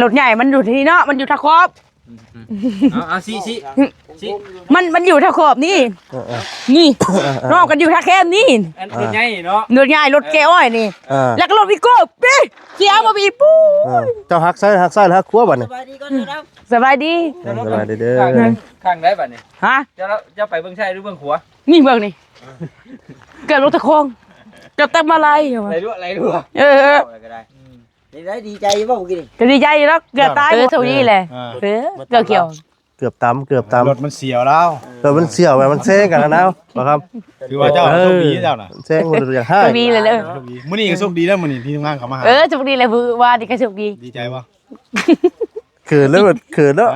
ລົດໃຫຍ່ມັນຢູ່ທີ່ເນາະ ມັນຢູ່ທ່າຂອບ. ອືມໆ ເອົາໆ ຊິ ຊິ ຊິ ມັນ ມັນຢູ່ທ່າຂອບນີ້ ເອີໆ ນີ້ ເອີໆ ນ້ອງກໍຢູ່ທ່າແຄມນີ້ ອັນ ເອີ ລົດໃຫຍ່ເນາະ ລົດໃຫຍ່ ລົດແກອ້ອຍນີ້ ເອີ ແລ້ວກໍລົດວີໂກ້ ປີ້ ສຽງມາປີ້ ປູ້ ເອີ ເຈົ້າຮັກຊ້າຍ ຮັກຊ້າຍ ແລະ ຮັກຂວາບັດນີ້? ສະບາຍດີ ເອີ ສະບາຍດີເດີ ຂ້າງໃດບັດນີ້? ຮະ ເຈົ້າ ເຈົ້າໄປເບິ່ງຊ້າຍ ຫຼື ເບິ່ງຂວາ? ນີ້ເບິ່ງນີ້ ເກີບລົງຕະຄອງ ເກີບຕັກມາໄລ ໄລລົວ ໄລລົວ ເອີ ເອີ ເອົາໄປກໍໄດ້ ອືມ ເປັນໃດ ດີໃຈຢູ່ບໍ່ມື້ກີ້ນີ້? ກໍດີໃຈຢູ່ດອກ ເກືອບຕາຍ ເອີ ໂຊກດີແຫຼະ ອ່າ ເອີ ເກືອບຂຽວ ເກືອບຕຳ ເກືອບຕຳ ລົດມັນສຽວແລ້ວ ລົດມັນສຽວ ແບບມັນແຊງກັນນະນາວ ບໍ່ຄຳ ຄືວ່າເຈົ້າ ເອີ ໂຊກດີເຈົ້ານະ ແຊງບໍ່ໄດ້ຢາກຮ້າຍ ໂຊກດີແຫຼະເດີ ໂຊກດີ ມື້ນີ້ກໍໂຊກດີແລ້ວ ມື້ນີ້ທີ່ທຳງານເຂົາມາຫາ ເອີ ໂຊກດີແຫຼະ ມື້ວານນີ້ກໍໂຊກດີ ດີໃຈບໍ່? ເຂີນແລ້ວ ເຂີນເນາະ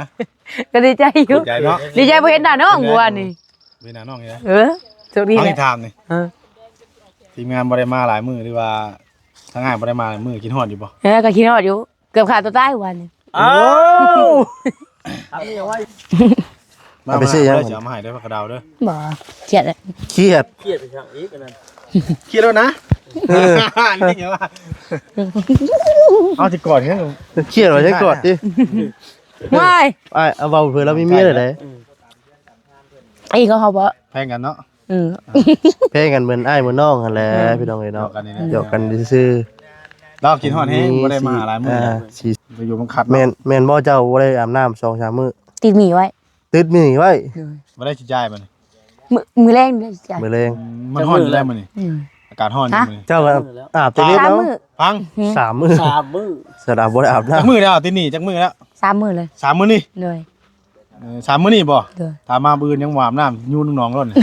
ກໍດີໃຈຢູ່ ດີໃຈເນາະ ດີໃຈບໍ່ເຫັນໜ້ານ້ອງມື້ວານນີ້ ເຫັນໜ້ານ້ອງຢູ່ ເອີ ໂຊກດີແຫຼະ ເອົາ ຖາມນີ້ ເອີ ທີມງານບໍ່ໄດ້ມາຫຼາຍມື້ ຫຼືວ່າ ທາງອ້າຍບໍ່ໄດ້ມາຫຼາຍມື້ ຄິດຮອດຢູ່ບໍ່? ເອີ ກໍຄິດຮອດຢູ່ ເກືອບຂ້າຕົວຕາຍວານນີ້ ອ້າວ ເອົາໄປຊື້ຫຍັງ? ເອົາມາໃຫ້ເດີ ຜັກກະເດົາເດີ ບໍ່ ຄຽດແຫຼະ ຄຽດ ຄຽດໄປທາງອີກອັນນັ້ນ ຄຽດແລ້ວນະ ເອີ ນີ້ຫຍັງວະ ເອົາຊິກອດຫຍັງ ຄຽດວ່າຊິກອດຕິ ວ້າຍ ອ້າຍ ເອົາເວົ້າເຜີຍລາວມີເມຍແລ້ວໃດ ອືມ ອີກຂອງເຮົາບໍ່ ແພງກັນເນາະ ອືມ ແພງກັນເໝືອນອ້າຍເໝືອນນ້ອງຫັ້ນແຫຼະ ອືມ ພີ່ນ້ອງເອີຍເນາະ ຢອກກັນນີ້ແຫຼະ ຢອກກັນຊື່ໆ ລາວຄິດຮອດແຮງ ມີ ບໍ່ໄດ້ມາຫຼາຍມື້ ອ່າ ສີ່ ໄປຢູ່ບັງຄັດເນາະ ແມ່ນ ແມ່ນບໍ່ ເຈົ້າບໍ່ໄດ້ອາບນ້ຳສອງສາມມື້ ຕິດໝີ້ໄວ້ ຕິດໝີ້ໄວ້ ໂດຍ ບໍ່ໄດ້ຊິຈ່າຍບັດນີ້ ມື້ ມື້ແລງໄດ້ຊິຈ່າຍ ມື້ແລງ ອືມ ມັນຮ້ອນຢູ່ແລ້ວມື້ນີ້ ອືມ ອາກາດຮ້ອນຢູ່ມື້ນີ້ ເຈົ້າກໍອາບແຕ່ເວັນເນາະ ສາມມື້ ຟັງ ອືມ ສາມມື້ ສາມມື້ ສະດາບໍ່ໄດ້ອາບນ້ຳ ຈັກມື້ແລ້ວ ຕິດໜີ້ຈັກມື້ແລ້ວ? ສາມມື້ເລີຍ ສາມມື້ນີ້ ໂດຍ ເອີ ສາມມື້ນີ້ບໍ່? ໂດຍ ຖ້າມາມື້ອື່ນຍັງບໍ່ອາບນ້ຳ ຢູ່ໜອງໂລດນີ້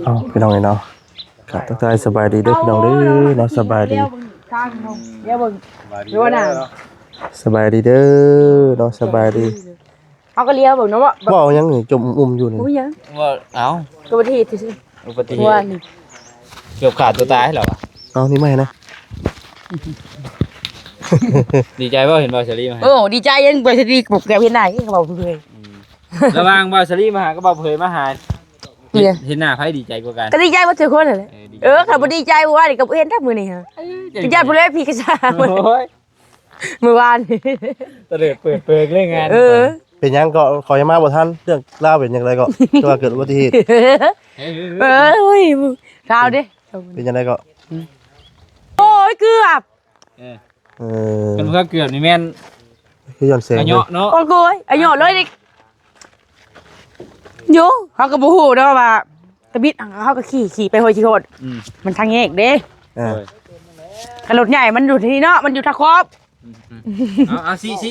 ເອົາ ພີ່ນ້ອງເອີຍເນາະ ກໍທັກທາຍສະບາຍດີເດີພີ່ນ້ອງເດີເນາະ ສະບາຍດີ ສະບາຍດີເດີເນາະ ສະບາຍດີ ເຮົາກໍລຽວເບິ່ງເນາະ ເວົ້າຫຍັງນີ້ ຈົ່ມອຸ້ມຢູ່ນີ້ ບໍ່ມີຫຍັງ ເວົ້າ ເອົ້າ ອຸບັດຕິເຫດຊື່ໆ ອຸບັດຕິເຫດ ເກືອບຂ້າຕົວຕາຍແລ້ວວະ ເອົານີ້ມາໃຫ້ນະ ດີໃຈບໍ່ ເຫັນບ່າວສາລີມາໃຫ້? ໂອ້ ດີໃຈ ຍັງບ່າວສາລີ ເກືອບເຫັນໜ້າ ເຂົາເວົ້າເລີຍ ອືມ ລະຫວ່າງບ່າວສາລີມາຫາກັບບ່າວເຜີຍມາຫາ ເຫັນ ເຫັນໜ້າໃຜດີໃຈກວ່າກັນ? ກໍດີໃຈໝົດທຸກຄົນຫັ້ນແຫຼະ ເອີ ດີໃຈ ເອີ ຄັນບໍ່ດີໃຈມື້ວານນີ້ກໍບໍ່ເຫັນຈັກມື້ນີ້ຫາ ເອີ ຢ້ານຜູ້ໃດຜີກະຊາກ ໂອ້ຍ ມື້ວານນີ້ ຕະເລີດເປີດເປີກເລີຍງານ ເອີ ເປັນຫຍັງກໍ ເຂົາຍັງມາບໍ່ທັນ ເລື່ອງລາວເປັນຈັ່ງໃດກໍ ຄືວ່າເກີດອຸບັດຕິເຫດ ເອີຍ ລາວເດ້ ເປັນຈັ່ງໃດກໍ ໂອ້ຍ ເກືອບ ເອີ ເອີ ຄັນວ່າເກືອບນີ້ແມ່ນ ຄືຍ້ອນແສງ ອາເຍາະເນາະ ໂອ້ໂກຍ ອາເຍາະເລີຍນີ້ ໂຢ ເຮົາກໍບໍ່ຮູ້ເນາະວ່າ ຕະບິດ ເຮົາກໍຂີ່ ຂີ່ໄປຫ້ວຍຂີ້ໂຄດ ອືມ ມັນທາງແຍກເດ້ ເອີ ໂດຍ ກໍລົດໃຫຍ່ມັນຢູ່ທີ່ເນາະ ມັນຢູ່ທ່າຂອບ ອືມໆ ເອົາໆ ຊິ ຊິ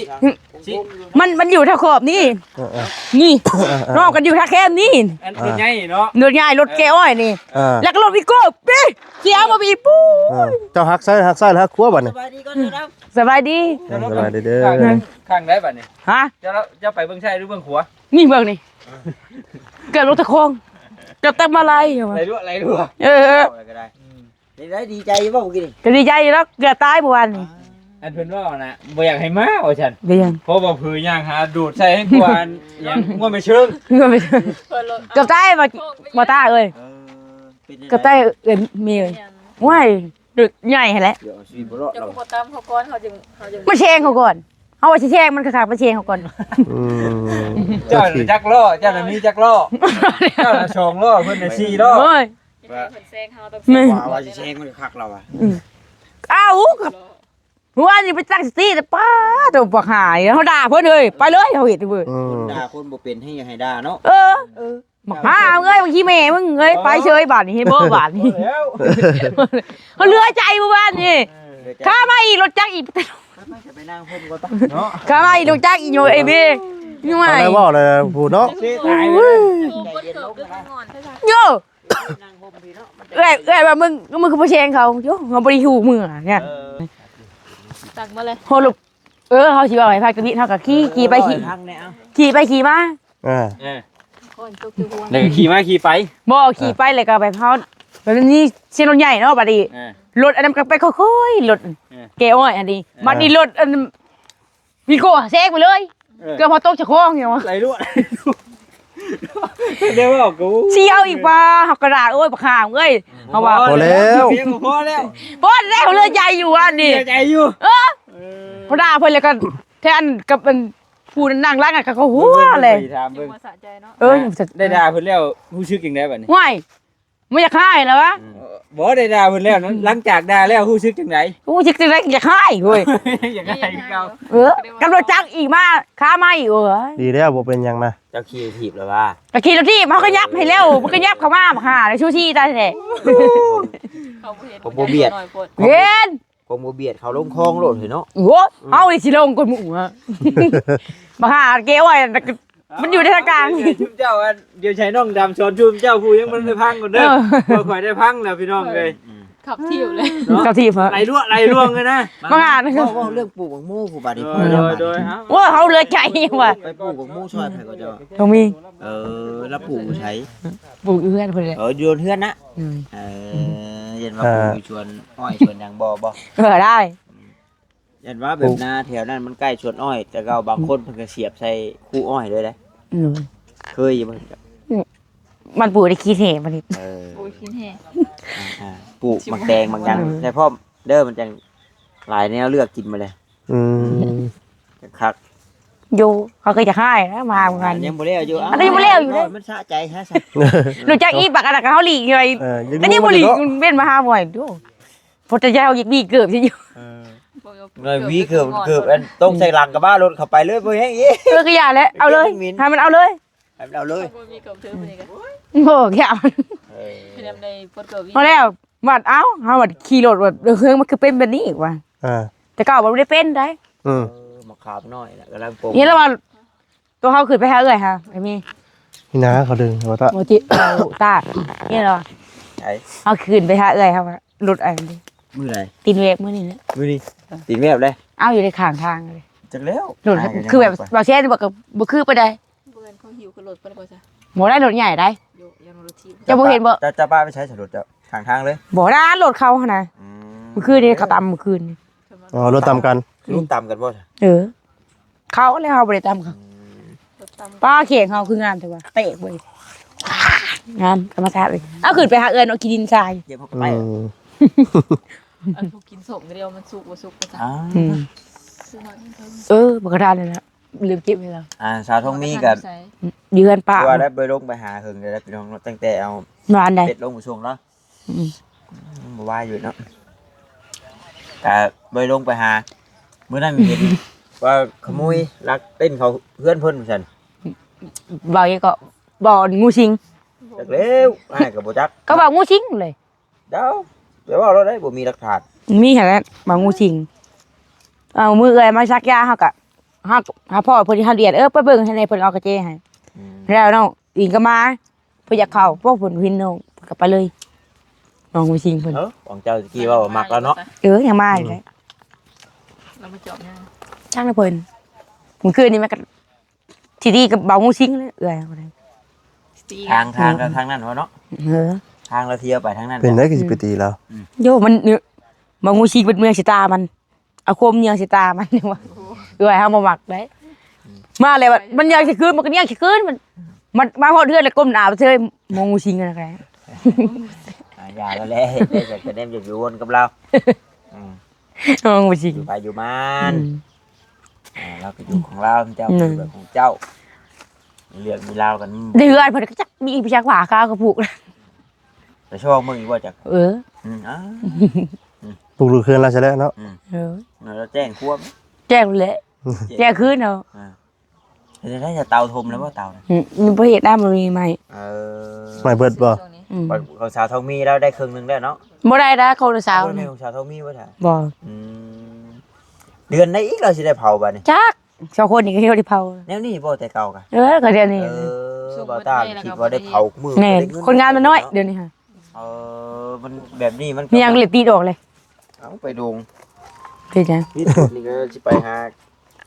ຊິ ມັນ ມັນຢູ່ທ່າຂອບນີ້ ເອີໆ ນີ້ ເອີໆ ນ້ອງກໍຢູ່ທ່າແຄມນີ້ ອັນ ເອີ ລົດໃຫຍ່ເນາະ ລົດໃຫຍ່ ລົດແກອ້ອຍນີ້ ເອີ ແລ້ວກໍລົດວີໂກ້ ປີ້ ສຽງມາປີ້ ປູ້ ເອີ ເຈົ້າຮັກຊ້າຍ ຮັກຊ້າຍ ແລະ ຮັກຂວາບັດນີ້? ສະບາຍດີກ່ອນເດີ ສະບາຍດີ ເອີ ສະບາຍດີເດີ ຂ້າງໃດບັດນີ້? ຮະ? ເຈົ້າ ເຈົ້າໄປເບິ່ງຊ້າຍ ຫຼື ເບິ່ງຂວາ? ນີ້ເບິ່ງນີ້ ເອີ ເກືອບລົງຕະຄອງ ເກືອບຕັກມາໄລ ໄລລົວ ໄລລົວ ເອີ ເອີ ເອົາໄປກໍໄດ້ ອືມ ເປັນໃດ ດີໃຈຢູ່ບໍ່ມື້ກີ້ນີ້? ກໍດີໃຈຢູ່ດອກ ເກືອບຕາຍມື້ວານນີ້ ອັນເພິ່ນເວົ້ານະ ບໍ່ຢາກໃຫ້ມາວ່າຊັ້ນ ເປັນຫຍັງ? ເພາະວ່າເຜີຍຍ່າງຫາໂດດໃສ່ໃຫ້ກວ່າອັນຫຍັງ ງົວແມ່ເຊີງ ງົວແມ່ເຊີງ ເກືອບຕາຍ ບໍ່ ບໍ່ຕາເອີຍ ເອີ ເປັນຈັ່ງໃດ? ເກືອບຕາຍເອີຍ ແມ່ເອີຍ ເປັນຫຍັງ? ໂອ້ຍ ໂດດໃຫຍ່ຫັ້ນແຫຼະ ດຽວເອົາຊີວິດບໍ່ລອດ ເຈົ້າຄືບໍ່ຕຳເຂົາກ່ອນ ເຮົາຈຶ່ງ ເຮົາຈຶ່ງ ມັນແຊງເຂົາກ່ອນ ເຮົາວ່າຊິແຊງມັນຄັກໆ ມັນແຊງເຂົາກ່ອນ ອືມ ເຈົ້າຈັກລໍ້ ເຈົ້ານະມີຈັກລໍ້ ເຈົ້ານະສອງລໍ້ ເພິ່ນນະສີ່ລໍ້ ໂອ້ຍ ວ່າ ເພິ່ນແຊງເຮົາຕ້ອງແຊງ ວ່າ ວ່າຊິແຊງມັນຄັກລາວວ່າ ອືມ ອ້າວ ກໍ ເມື່ອວານນີ້ໄປຕັ້ງສະຕິ ແຕ່ປ້າໂຕບັກຫ່າ ເຮົາດ່າເພິ່ນເອີຍ ໄປເລີຍ ເຮົາເຮັດເວີຍ ອືມ ຄົນດ່າຄົນບໍ່ເປັນ ໃຫ້ ຢາກໃຫ້ດ່າເນາະ ເອີ ເອີ ບັກຫ່າເອີຍ ບັກຂີ້ແມ່ມຶງເອີຍ ໄປເຊີຍບາດນີ້ ເຫັນບໍ່ບາດນີ້ ເຮົາເຫຼືອໃຈເມື່ອວານນີ້ ເອີ ເຫຼືອໃຈ ຂ້າມາອີກ ລົດຈັກອີກ ໄປໆ ໄປນັ່ງຮົ່ມກ່ອນໄປເນາະ ຂ້າມາອີກ ລົດຈັກອີກ ໂຍ ເອເບ ໂຍ ເຂົາໄດ້ເວົ້າແລ້ວພຸ້ນເນາະ ໂຍ ເອື້ອຍ ເອື້ອຍວ່າ ມຶງ ມຶງຄືບໍ່ແຊງເຂົາ ໂຢ ເຮົາບໍ່ໄດ້ຮູ້ເມື່ອນະ ເອີ ຕັກມາເລີຍ ໂຫ ເອີ ເຮົາຊິເວົ້າໃຫ້ຟັງ ຕະບິດ ເຮົາກໍຂີ່ ຂີ່ໄປຂີ່ ຂີ່ໄປຂີ່ມາ ເອີ ເອີ ແລ້ວກໍຂີ່ມາຂີ່ໄປ ບໍ່ ຂີ່ໄປ ເອີ ແລ້ວກໍແບບເຮົາ ແບບນີ້ ເສັ້ນລົດໃຫຍ່ເນາະ ບາດນີ້ ເອີ ລົດອັນນັ້ນກໍໄປຄ່ອຍໆ ລົດ ເອີ ແກອ້ອຍອັນນີ້ ເອີ ບາດນີ້ລົດອັນ ວີໂກ້ແຊງໄປເລີຍ ເອີ ເກືອບເຮົາຕົກຈາກຄອງຢູ່ ໄຫຼຫຼວດ ໄຫຼຫຼວດ ໄດ້ເວົ້າກໍ ຊິເອົາອີກບໍ່? ເຮົາກໍດ່າ ໂອ້ຍ ບັກຫ່າເອີຍ ເຮົາວ່າ ພໍແລ້ວ ພໍແລ້ວ ພໍແລ້ວ ເຫຼືອໃຈຢູ່ອັນນີ້ ເຫຼືອໃຈຢູ່ ເອີ ເອີ ພໍດ່າເພິ່ນແລ້ວກໍແທນກັບອັນຜູ້ນັ່ງຫຼັງກໍຫົວແຫຼະ ໄປຖາມເບິ່ງ ເອີ ໄດ້ດ່າເພິ່ນແລ້ວຮູ້ສຶກຈັ່ງໃດບັດນີ້? ຫ້ວຍ ບໍ່ຢາກຮ້າຍແລ້ວວະ ບໍ່ໄດ້ດ່າເພິ່ນແລ້ວນະ ຫຼັງຈາກດ່າແລ້ວຮູ້ສຶກຈັ່ງໃດ? ຮູ້ສຶກຈັ່ງໃດ? ຢາກຮ້າຍເວີຍ ຢາກຮ້າຍຄືເກົ່າ ເອີ ກັບລົດຈັກອີກມາ ຄາມາອີກ ໂອ້ຍ ດີແລ້ວບໍ່ເປັນຫຍັງນະ ເຈົ້າຂີ່ຖີບແລ້ວວ່າ ກໍຂີ່ລົດຖີບ ເຮົາກໍຫຍັບໃຫ້ແລ້ວ ມັນກໍຫຍັບເຂົ້າມາ ບັກຫ່າ ຊູຊີຕາຍແທ້ ເຂົາບໍ່ເຮັດ ເຂົາບໍ່ບຽດ ເຫັນ ຄົງບໍ່ບຽດເຂົາລົງຄອງໂລດເຮີ້ຍເນາະ ໂອ້ຍ ເຮົານີ້ຊິລົງກ່ອນໝູ່ ບັກຫ່າເກໄວ້ ມັນຢູ່ໃນທາງກາງ ເຈົ້າ ດຽວໃຫ້ນ້ອງດຳສອນຊຸມເຈົ້າ ຜູ້ຍັງບໍ່ໄດ້ພັງກ່ອນເດີ ເອີ ຂ້ອຍໄດ້ພັງແລ້ວພີ່ນ້ອງເອີຍ ຂັບถีบเลย เนาะ ขับถีบเหรอ ไหลล่วง ไหลล่วงเลยนะ มาอ่าน เว้า เว้าเรื่องปลูกหมากโมผู้บาดนี้ โดย โดย โดย เอ้า โอ้ย เขาเหลือใจว่ะ ไปปลูกหมากโมซอยไผก็เจ้า ตรงนี้ เออ แล้วปลูกอยู่ไส ปลูกอยู่เฮือนพุ่นแหละ เออ อยู่เฮือนนะ อืม เออ เห็นว่าปลูกอยู่สวนอ้อยสวนหยังบ่ บ่ เออ ได้ อืม ย่านว่าแบบนาแถวนั้นมันใกล้สวนอ้อย แต่เก่าบางคนเพิ่นก็เสียบใส่คูอ้อยเลยเด้ อืม เคยอยู่บ่ มันปลูกได้ขี้แท้บัดนี้ เออ ปลูกขี้แท้ อ่าๆ ปลูกหมากแตงหมากหยัง อืม ใส่พร้อมเด้อ มันจั่งหลายแนวเลือกกินมาเลย อืม จั่งคัก อยู่ เขาก็จะให้นะ มาเหมือนกัน อ่า ยังบ่แล้วอยู่ อันนี้ยังบ่แล้วอยู่เด้ มันสะใจฮะ รู้จักอีปากกะดะเขาหลีกเลย เออ อันนี้บ่หลีก เว้นมาหาบ่อย โธ่ พอจะยาวอีกวีเกือบสิอยู่ เออ วีเกือบ เกือบอันตกใส่หลังกระบะรถเข้าไปเลย บ่แฮงอีก เออ ก็อย่าแหละ เอาเลย ให้มันเอาเลย ให้มันเอาเลย บ่มีเกือบถือไปนี่ก็ โอ้ แค่มัน เออ พอแล้ว บัด เอ้า เฮาบัดขี่รถบัด เออ เครื่องมันคือเป็นแบบนี้อีกวะ อ่า แต่เก่ามันบ่ได้เป็นได้ อืม เออ มะขามน้อยน่ะ กำลังปลูก เห็นแล้วว่า ตัวเฮาขึ้นไปหาเอื้อยหา ไอ้มี นี่นะเขาดึงว่าตา บ่จิ ตา นี่เหรอ ไอ้ เฮาขึ้นไปหาเอื้อยเฮา รถอันนี้ มื้อใด ตีนแวบมื้อนี้แหละ มื้อนี้ ตีนแวบเลย เอาอยู่ในข้างทางเลย จักแล้ว รถ หากันยัง คือแบบ ไง บ่แซ่นบ่ก็บ่คือไปได้ เบิ่งเขาหิ้วขึ้นรถไปแล้วบ่จ๊ะ บ่ได้รถใหญ่ได้ โย ยังรถถีบ เจ้าบ่เห็นบ่ เจ้า เจ้าป้าไปใช้สรถเจ้า ข้างทางเลย บ่ได้รถเขาหั่นนะ อืม มื้อคืนนี้เขาตำมื้อคืนนี้ อ๋อ รถตำกัน ลูกตำกันบ่จ๊ะ เออ เขาแล้วเฮาบ่ได้ตำเขา อืม รถตำ ป้าเข่งเฮาคืองามแต่ว่าเตะเว้ย งามธรรมชาติเลย เอาขึ้นไปหาเอื้อยเนาะ ขี้ดินทราย เก็บเขาก็ไป อืม อันพวกกินส้มก็เดียวมันสุกบ่สุกก็จ้ะ อ่า อืม ซื้อหน่อยนึงเถอะ เออ บักกะทันนั่นแหละ ลืมเก็บให้เรา อ่า สาวทองมีก็ อยู่เฮือนป้า ว่าได้ไปลงไปหาเฮิงแล้วพี่น้องเนาะ ตั้งแต่เอา วานใด เป็ดลงไปส่งเนาะ อืม บ่ว่าอยู่เนาะ ก็บ่ได้ลงไปหา มื้อนั้นเห็น ว่าขโมยลักเต้นเขาเฮือนเพิ่นว่าซั่น เว้าอีกก็ บ่อนงูสิง จักแล้ว อ้ายก็บ่จัก เขาว่างูสิงเลย เดี๋ยว ไปเว้าแล้วได้ บ่มีหลักฐาน มีหั่นแหละ ว่างูสิง เอามื้อเอื้อยมาสักยา เฮาก็ เฮา เฮาพ้อเพิ่น เฮาเรียก เออ ไปเบิ่งให้แหน่ เพิ่นเอากระเจให้ อืม แล้วน้องอิงก็มา เพิ่นอยากเข้า พวกเพิ่นเห็นน้อง เพิ่นก็ไปเลย น้องวิชิงเพิ่น เออ ของเจ้าตะกี้เว้าว่ามักแล้วเนาะ เออ ยังมาอีกแหละ เรามาจอบยัง ช่างนะเพิ่น มื้อคืนนี้มันก็ สิตีกับเบางูสิงเลย เอื้อยเอาเลย สิตี ทาง ทาง อืม ทางนั้นวะเนาะ เออ ทางเราเที่ยวไปทางนั้น เป็นได้ก็สิไปตีแล้ว อืม โย มันเนี่ย เบางูสิงเป็นเมืองสิตามัน เอาโคมเหยี่ยวใส่ตามันนี่ว่า เอื้อยเฮาบ่มักเด้ มาแล้วมันเหยี่ยวสิคืน มันก็เหยี่ยวสิคืน มัน มันมาฮอดเฮือนแล้วก้มหน้าไปเฉย มองงูสิงนั่นแหละ อ่า อย่าแล้วแหละ เฮ็ดได้แต่คะแนนอย่าไปวนกับเรา อืม มองงูสิง อยู่ไปอยู่มัน อืม อ่า เราก็อยู่ของเรา เจ้า อืม อยู่แบบของเจ้า เรื่องมีราวกัน ในเฮือนเพิ่นก็จักมีอีหยังว่าข้าวกระปุก ไปช่องเมืองอีกว่าจัก เออ อืม อ้า ปลูกลูกเฮือนแล้วซะแล้วเนาะ อืม เออ แล้วแจ้งความ แจ้งแหละ แจ้งคืนเอา อ่า เฮ็ดจั่งใด๋จะเตาถมแล้วบ่เตาน่ะ อืม มันบ่เฮ็ดนะ มันมีไม้ เออ ไม้เบิดบ่ อืม ของสาวทองมีแล้วได้ครึ่งหนึ่งแล้วเนาะ บ่ได้นะ ของสาว บ่ได้ นะ ของสาวทองมีบ่จ้ะ บ่ อืม เดือนใด๋อีกเราสิได้เผาบัดนี้ จัก สองคนนี้ก็เฮ็ดได้เผา แนวนี้บ่แต่เก่ากะ เออ ก็เดี๋ยวนี้ เออ บ่าวตาคิดว่าได้เผามื้อ แม่น ได้เงิน คนงานมันน้อย เดี๋ยวนี้ค่ะ เออ มันแบบนี้มันก็ มีหยังเลยตีดออกเลย เอาไปดง เป็นหยัง นี่สุดนี่ก็สิไปหา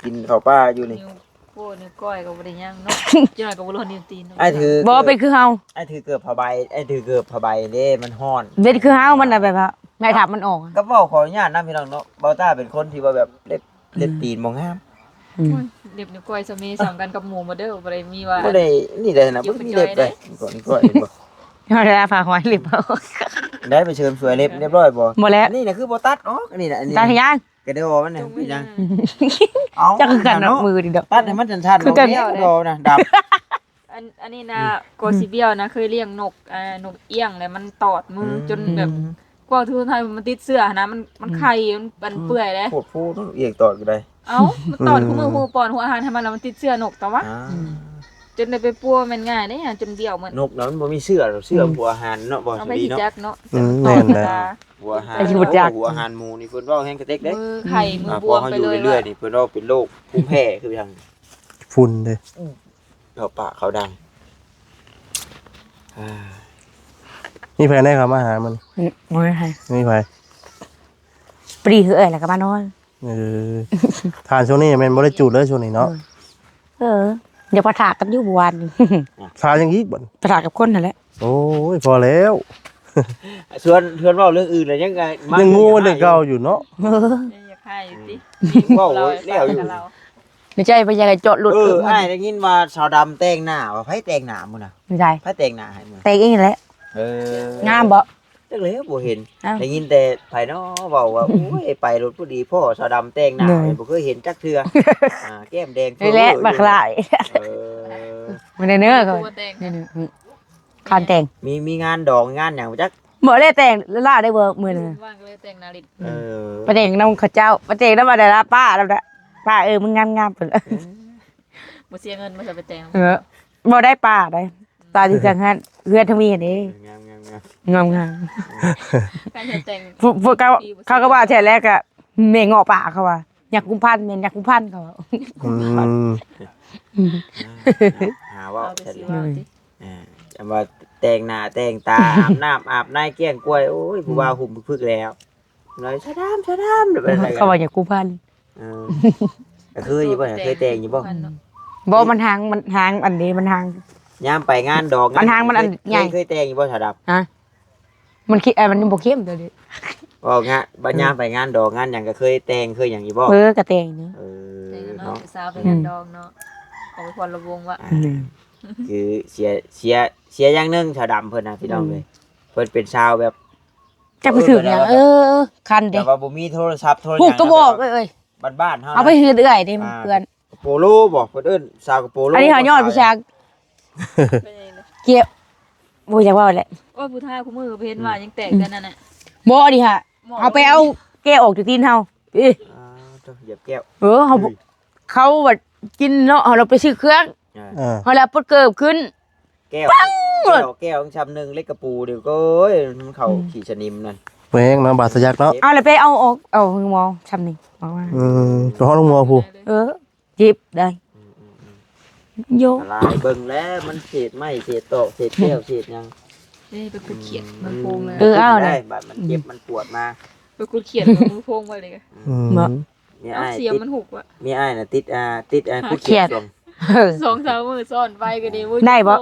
กินข้าวป่าอยู่นี่ นิ้วโป้นิ้วก้อยก็บ่ได้ย่างเนาะ จักหน่อยก็บ่รอดนิ้วตีนเนาะ อ้ายถือ บ่เป็นคือเฮา อ้ายถือเกือบผ้าใบ อ้ายถือเกือบผ้าใบเด้ มันฮ้อน เป็นคือเฮา มันน่ะแบบว่า แม่ทับมันออก ก็เว้าขออนุญาตนะพี่น้องเนาะ บ่าวตาเป็นคนที่ว่าแบบเล็บ เล็บตีนบ่งาม ອືມ ໂອ້ຍ ເລັບນິ້ວກ້ອຍສະເໝສ່ຳກັນກັບໝູ່ໝົດເດີ ບໍ່ໄດ້ມີວ່າ ບໍ່ໄດ້ນີ້ໄດ້ນະ ບໍ່ໄດ້ມີເລັບໄດ້ ກ່ອນກ້ອຍເຫັນບໍ່ ເຮົາໄດ້ຝາກໄວ້ເລັບ ໄດ້ໄປເສີມສວຍເລັບຮຽບຮ້ອຍບໍ່? ບໍ່ແລ້ວ ອັນນີ້ນະຄືບໍ່ຕັດອອກ ອັນນີ້ນະ ອັນນີ້ ຕັດໃຫ້ຫຍັງ? ກະດໍມັນນະ ເປັນຫຍັງ? ເອົ້າ ເຈົ້າຄືກັນເນາະ ມືນີ້ດອກ ຕັດໃຫ້ມັນສັ້ນໆ ຄືກັນ ແນວດໍນະ ດຳ ອັນ ອັນນີ້ນະ ກໍຊິບຽວນະ ເຄີຍລ້ຽງນົກ ອ່າ ນົກອຽງ ແລ້ວມັນຕອດມື ອືມ ຈົນແບບ ອືມ ກວ່າທຸກທ້າຍມັນຕິດເຊື້ອຫັ້ນນະ ມັນ ມັນໄຂ່ ມັນ ມັນເປື່ອຍເດ້ ໂພດໂພ ນົກອຽງຕອດກໍໄດ້ ເອົ້າ ມັນຕອດ ອືມ ຄູ່ມື້ ຮູ້ປ້ອນຫົວອາຫານໃຫ້ມັນ ແລ້ວມັນຕິດເຊື້ອນົກ ຕະວະ ອ່າ ອືມ ຈົນໄດ້ໄປປົວແມ່ນງ່າຍເດ້ ຈົນບຽວໝົດ ນົກນະມັນບໍ່ມີເອົາເຊື້ອ ອືມ ຫົວອາຫານເນາະ ບໍ່ ເອົາ ສະ ໄປ ດີເນາະ ຈັກເນາະ ອືມ ແມ່ນແຫຼະ ຫົວອາຫານ ໄປຊິຮູ້ຈັກ ຫົວອາຫານໝູນີ້ເພິ່ນເວົ້າແຮງກະເຕັກເດ້ ມືໄຂ່ ອືມ ມື້ບວມໄປເລີຍ ເຮົາຢູ່ເລື້ອຍໆນີ້ ເພິ່ນເວົ້າເປັນໂລກພູມແພ້ຄືຫຍັງ ຝຸ່ນເດ້ ອືມ ເອົາປາກເຂົາດັງ ອ່າ ມີໃຜແດ່ເຂົ້າມາຫາມື້ນີ້? ອືມ ບໍ່ມີໃຜ ມີໃຜ? ພໍດີຄືເອື້ອຍແລ້ວກໍມານອນ ເອີ ທ່ານຊ່ວງນີ້ແມ່ນບໍ່ໄດ້ຈູດເລີຍຊ່ວງນີ້ເນາະ ເອີ ເອີ ດຽວປະທະກັນຢູ່ມື້ວານນີ້ ປະທະຫຍັງອີກບັດນີ້? ປະທະກັບຄົນຫັ້ນແຫຼະ ໂອ້ຍ ພໍແລ້ວ ຊວນ ຊວນເວົ້າເລື່ອງອື່ນແລ້ວຍັງ ຍັງໂງ່ເລື່ອງເກົ່າຢູ່ເນາະ ເອີ ຍັງຢາກໃຫ້ຢູ່ຕິ ເວົ້າແລ້ວຢູ່ ໃນໃຈບໍ່ຢາກໃຫ້ເຈາະຫຼຸດ ເອີ ເອີ ອ້າຍໄດ້ຍິນວ່າສາວດຳແຕ່ງໜ້າ ວ່າໃຜແຕ່ງໜ້າມື້ນະ? ໃຜແຕ່ງໜ້າໃຫ້ມື້? ແຕ່ງເອງແຫຼະ ເອີ ງາມບໍ່? ຈັກແລ້ວບໍ່ເຫັນ ອ້າວ ໄດ້ຍິນແຕ່ໃຜນໍເວົ້າວ່າ ໂອ້ຍ ໄປລົດພໍດີພໍ້ສາວດຳແຕ່ງໜ້າ ໂດຍ ບໍ່ເຄີຍເຫັນຈັກເທື່ອ ອ່າ ແກ້ມແດງ ນີ້ແຫຼະ ເຟີ້ຢູ່ ບັກຫຼ້າຍ ເອີ ມັນແນ່ເນີ ຄັນແຕ່ງ ມີ ມີງານດອງງານຫຍັງບໍ່ຈັກ ບໍ່ໄດ້ແຕ່ງຫຼ້າໄດ້ບໍ່ມື້ນັ້ນ ວ່າງກໍເລີຍແຕ່ງໜ້າລິດ ເອີ ໄປແຕ່ງນຳເຂົາເຈົ້າ ໄປແຕ່ງນຳອັນນັ້ນລະ ປ້ານຳນະ ປ້າເອີຍ ມຶງງາມໆ ເພິ່ນ ບໍ່ເສຍເງິນບໍ່ໄດ້ໄປແຕ່ງ ເອີ ບໍ່ໄດ້ປ້າໃດ ຕາຢູ່ທາງຫັ້ນ ເຮືອນທາງນີ້ຫັ້ນເດ້ ງາມໆໆ ງາມໆ ໃຜຈະແຕ່ງ ພວກ ພວກເຂົາ ເຂົາກໍວ່າແທ້ແລ້ວກໍແມ່ເງາະປ່າ ເຂົາວ່າ ຍາກຸມພັນ ແມ່ນຍາກຸມພັນ ເຂົາວ່າ ອືມ ຫາເວົ້າ ເອົາແຕ່ຊິເວົ້າຕິ ອ່າ ຈຳວ່າແຕ່ງໜ້າແຕ່ງຕາ ອາບນ້ຳອາບໃນກ້ຽງກ້ວຍ ໂອ້ຍ ຜູ້ບ່າວຫຸ້ມພຶກໆ ແລ້ວ ລອຍຊະດຳ ຊະດຳ ເຂົາວ່າຍາກຸມພັນ ເອີ ເຄີຍຢູ່ບໍ່? ເຄີຍແຕ່ງຢູ່ບໍ່? ບໍ່ ມັນຫາງ ມັນຫາງອັນນີ້ ມັນຫາງ ຍາມໄປງານດອງ ມັນຫາງ ມັນອັນໃຫຍ່ ເຄີຍແຕ່ງຢູ່ບໍ່ສາວດຳ? ຮະ? ມັນເຄ- ເອີ ມັນບໍ່ເຂັ້ມຕົວນີ້ ເວົ້າງະ ບັດຍາມໄປງານດອງງານຫຍັງກໍເຄີຍແຕ່ງເຄີຍຫຍັງຢູ່ບໍ່? ເອີ ກໍແຕ່ງຢູ່ ເອີ ແຕ່ງເນາະ ເນາະ ເປັນສາວໄປງານດອງເນາະ ອອກໄປຟ້ອນລຳວົງວ່າ ອືມ ຄືເສຍ ເສຍ ເສຍຢ່າງໜຶ່ງສາວດຳເພິ່ນນະ ພີ່ນ້ອງເອີຍ ອືມ ເພິ່ນເປັນສາວແບບ ຈັກໄປຖືກຫຍັງ ເອີ ຄັນເດ້ ແຕ່ວ່າບໍ່ມີໂທລະສັບໂທລະຫຍັງ ຮູ້ກະບອກເອີຍ ບ້ານໆເຮົາ ເອົາໄປຄືເອື້ອຍເດ້ ອ່າ ເພື່ອນ ໂປໂລບໍ່? ເພິ່ນເອີ້ນສາວກະໂປໂລ ອັນນີ້ເຮົາຍ້ອນໄປຊາກ ເກຍ ບໍ່ຢາກເວົ້າແຫຼະ ໂອ້ຍ ຜູ້ທ້າຄູ່ມື້ໄປເຫັນວ່າຍັງແຕກແຕ່ນັ້ນນະ ບໍ່ ອັນນີ້ຫະ ເຮົາໄປເອົາແກ້ວອອກຈາກຕີນເຮົາ ເອີ ອ່າ ຢຽບແກ້ວ ເອີ ເຮົາ ເຂົາວ່າກິນເນາະ ເຮົາລະໄປຊື້ເຄື່ອງ ອ່າ ເຮົາລະປົດເກີບຂຶ້ນ ແກ້ວ ປັງ ແກ້ວ ແກ້ວຊຳໜຶ່ງ ເຫຼັກກະປູ ເດີ ໂອ້ຍ ມັນເຂົ້າ ອືມ ຂີ້ສະໜິມນັ້ນ ແພງເນາະ ບາດທະຍັກເນາະ ເອົາລະໄປເອົາອອກ ເອົາໂຮງໝໍຊຳນີ້ ອອກມາ ອືມ ໄປຮອດໂຮງໝໍພຸ້ນ ເອີ ເຈັບໄດ໋ ອືມໆໆ ໂຢ ຫຼາຍ ເບິ່ງແລ້ວ ມັນເສດໄມ້ ເສດຕອກ ເສດແກ້ວ ເສດຫຍັງ ເອີ ໄປຂຸດຂຽດ ອືມ ມັນໂພງເລີຍ ເອີ ເອົາແຫຼະ ບາດມັນເຈັບ ອືມ ມັນປວດມາ ໄປຂຸດຂຽດ ມັນໂພງໄວ້ເລີຍ ອືມ ເນາະ ມີອ້າຍ ເອົາ ເສຍ ຕິດ ມັນຫຸກວະ ມີອ້າຍນະ ຕິດ ອ່າ ຕິດ ອ່າ ຫາ ຂຸດຂຽດ ຂຽດ ສອງ ສອງສາມມື້ຊ້ອນໄປກໍດີ ໄດ້ບໍ່?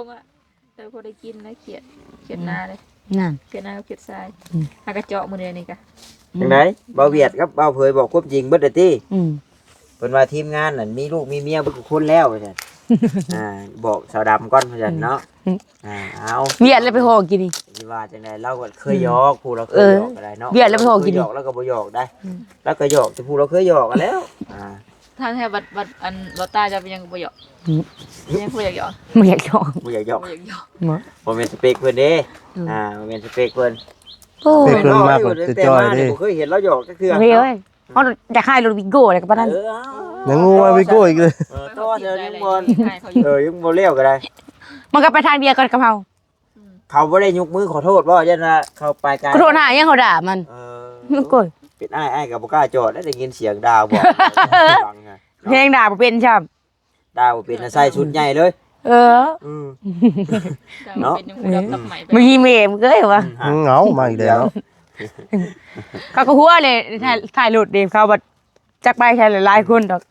ເອີ ພໍໄດ້ກິນນະ ຂຽດ ຂຽດນາເດ້ ນັ້ນ ຂຽດນາກັບຂຽດຊາຍ ອືມ ຫາກະເຈາະມື້ດຽວນີ້ກະ ຈັ່ງໃດ ອືມ ບ່າວຫວຽດກັບບ່າວເຜີຍບອກຄວາມຈິງເບິດເລີຍຕິ ອືມ ເພິ່ນວ່າທີມງານນັ້ນມີລູກມີເມຍເບິດທຸກຄົນແລ້ວວ່າຊັ້ນ ອ່າ ບອກສາວດຳກ່ອນວ່າຊັ້ນເນາະ ອືມ ອ່າ ເອົາ ຫວຽດແລ້ວໄປຫໍ່ກິນນີ້ ຊິວ່າຈັ່ງໃດ ລາວກໍເຄີຍ ອືມ ຢອກ ຜູ້ລາວເຄີຍ ເອີ ຢອກກໍໄດ້ເນາະ ຫວຽດແລ້ວໄປຫໍ່ກິນນີ້ ເຮົາເຄີຍຢອກ ລາວກໍບໍ່ຢອກໄດ໋ ອືມ ລາວກໍຢອກແຕ່ຜູ້ລາວເຄີຍຢອກຫັ້ນແລ້ວ ອ່າ ຖ້າແທ້ບັດ ບັດອັນບໍ່ຕາຍຈະເປັນຫຍັງບໍ່ຢອກ ອືມ ຍັງບໍ່ຢາກຢອກ ບໍ່ຢາກຢອກ ບໍ່ຢາກຢອກ ບໍ່ຢາກຢອກ ບໍ່ ບໍ່ແມ່ນສະເປັກເພິ່ນເດ້ ອືມ ອ່າ ບໍ່ແມ່ນສະເປັກເພິ່ນ ໂອ້ຍ ສະເປັກເພິ່ນມັກແບບຈ່ອຍໆເດ້ ບໍ່ເຄີຍເຫັນລາວຢອກຈັກເທື່ອ ເອີຍ ເນາະ ເຮົາຢາກໃຫ້ລົດວິໂກ້ແລ້ວກໍປານນັ້ນ ເອີ ຍັງງູວ່າວິໂກ້ອີກເລີຍ ເອີ ຕໍ່ເທື່ອຍັງບໍ່ ເອີ ຍັງບໍ່ແລ້ວກໍໄດ້ ມັນກໍໄປທາງດຽວກັນກັບເຮົາ ອືມ ເຂົາບໍ່ໄດ້ຍົກມືຂໍໂທດບໍ່? ຢ້ານວ່າເຂົາປາຍກາຍ ຂໍໂທດຫາຫຍັງ ເຂົາດ່າມັນ ເອີ ໂອ້ຍ ເປັນອ້າຍ ອ້າຍກໍບໍ່ກ້າຈອດ ໄດ້ຍິນສຽງດ່າບໍ່ ເນາະ ແຮງດ່າບໍ່ເປັນຊ້ຳ ດ່າບໍ່ເປັນນະ ໃສ່ຊຸດໃຫຍ່ເລີຍ ເອີ ອືມ ເນາະ ເປັນຍັງບໍ່ໄດ້ກັບໃໝ່ ມື້ກີ້ແມ່ມຶງເອີຍວ່າ ອືມ ເອົາມາອີກແລ້ວ ເຂົາກໍຫົວເລີຍ ອືມ ຖ່າຍ ຖ່າຍລົດເດ້ ເຂົາບັດ ຈັກໄປໃສຫຼາຍໆຄົນດອກ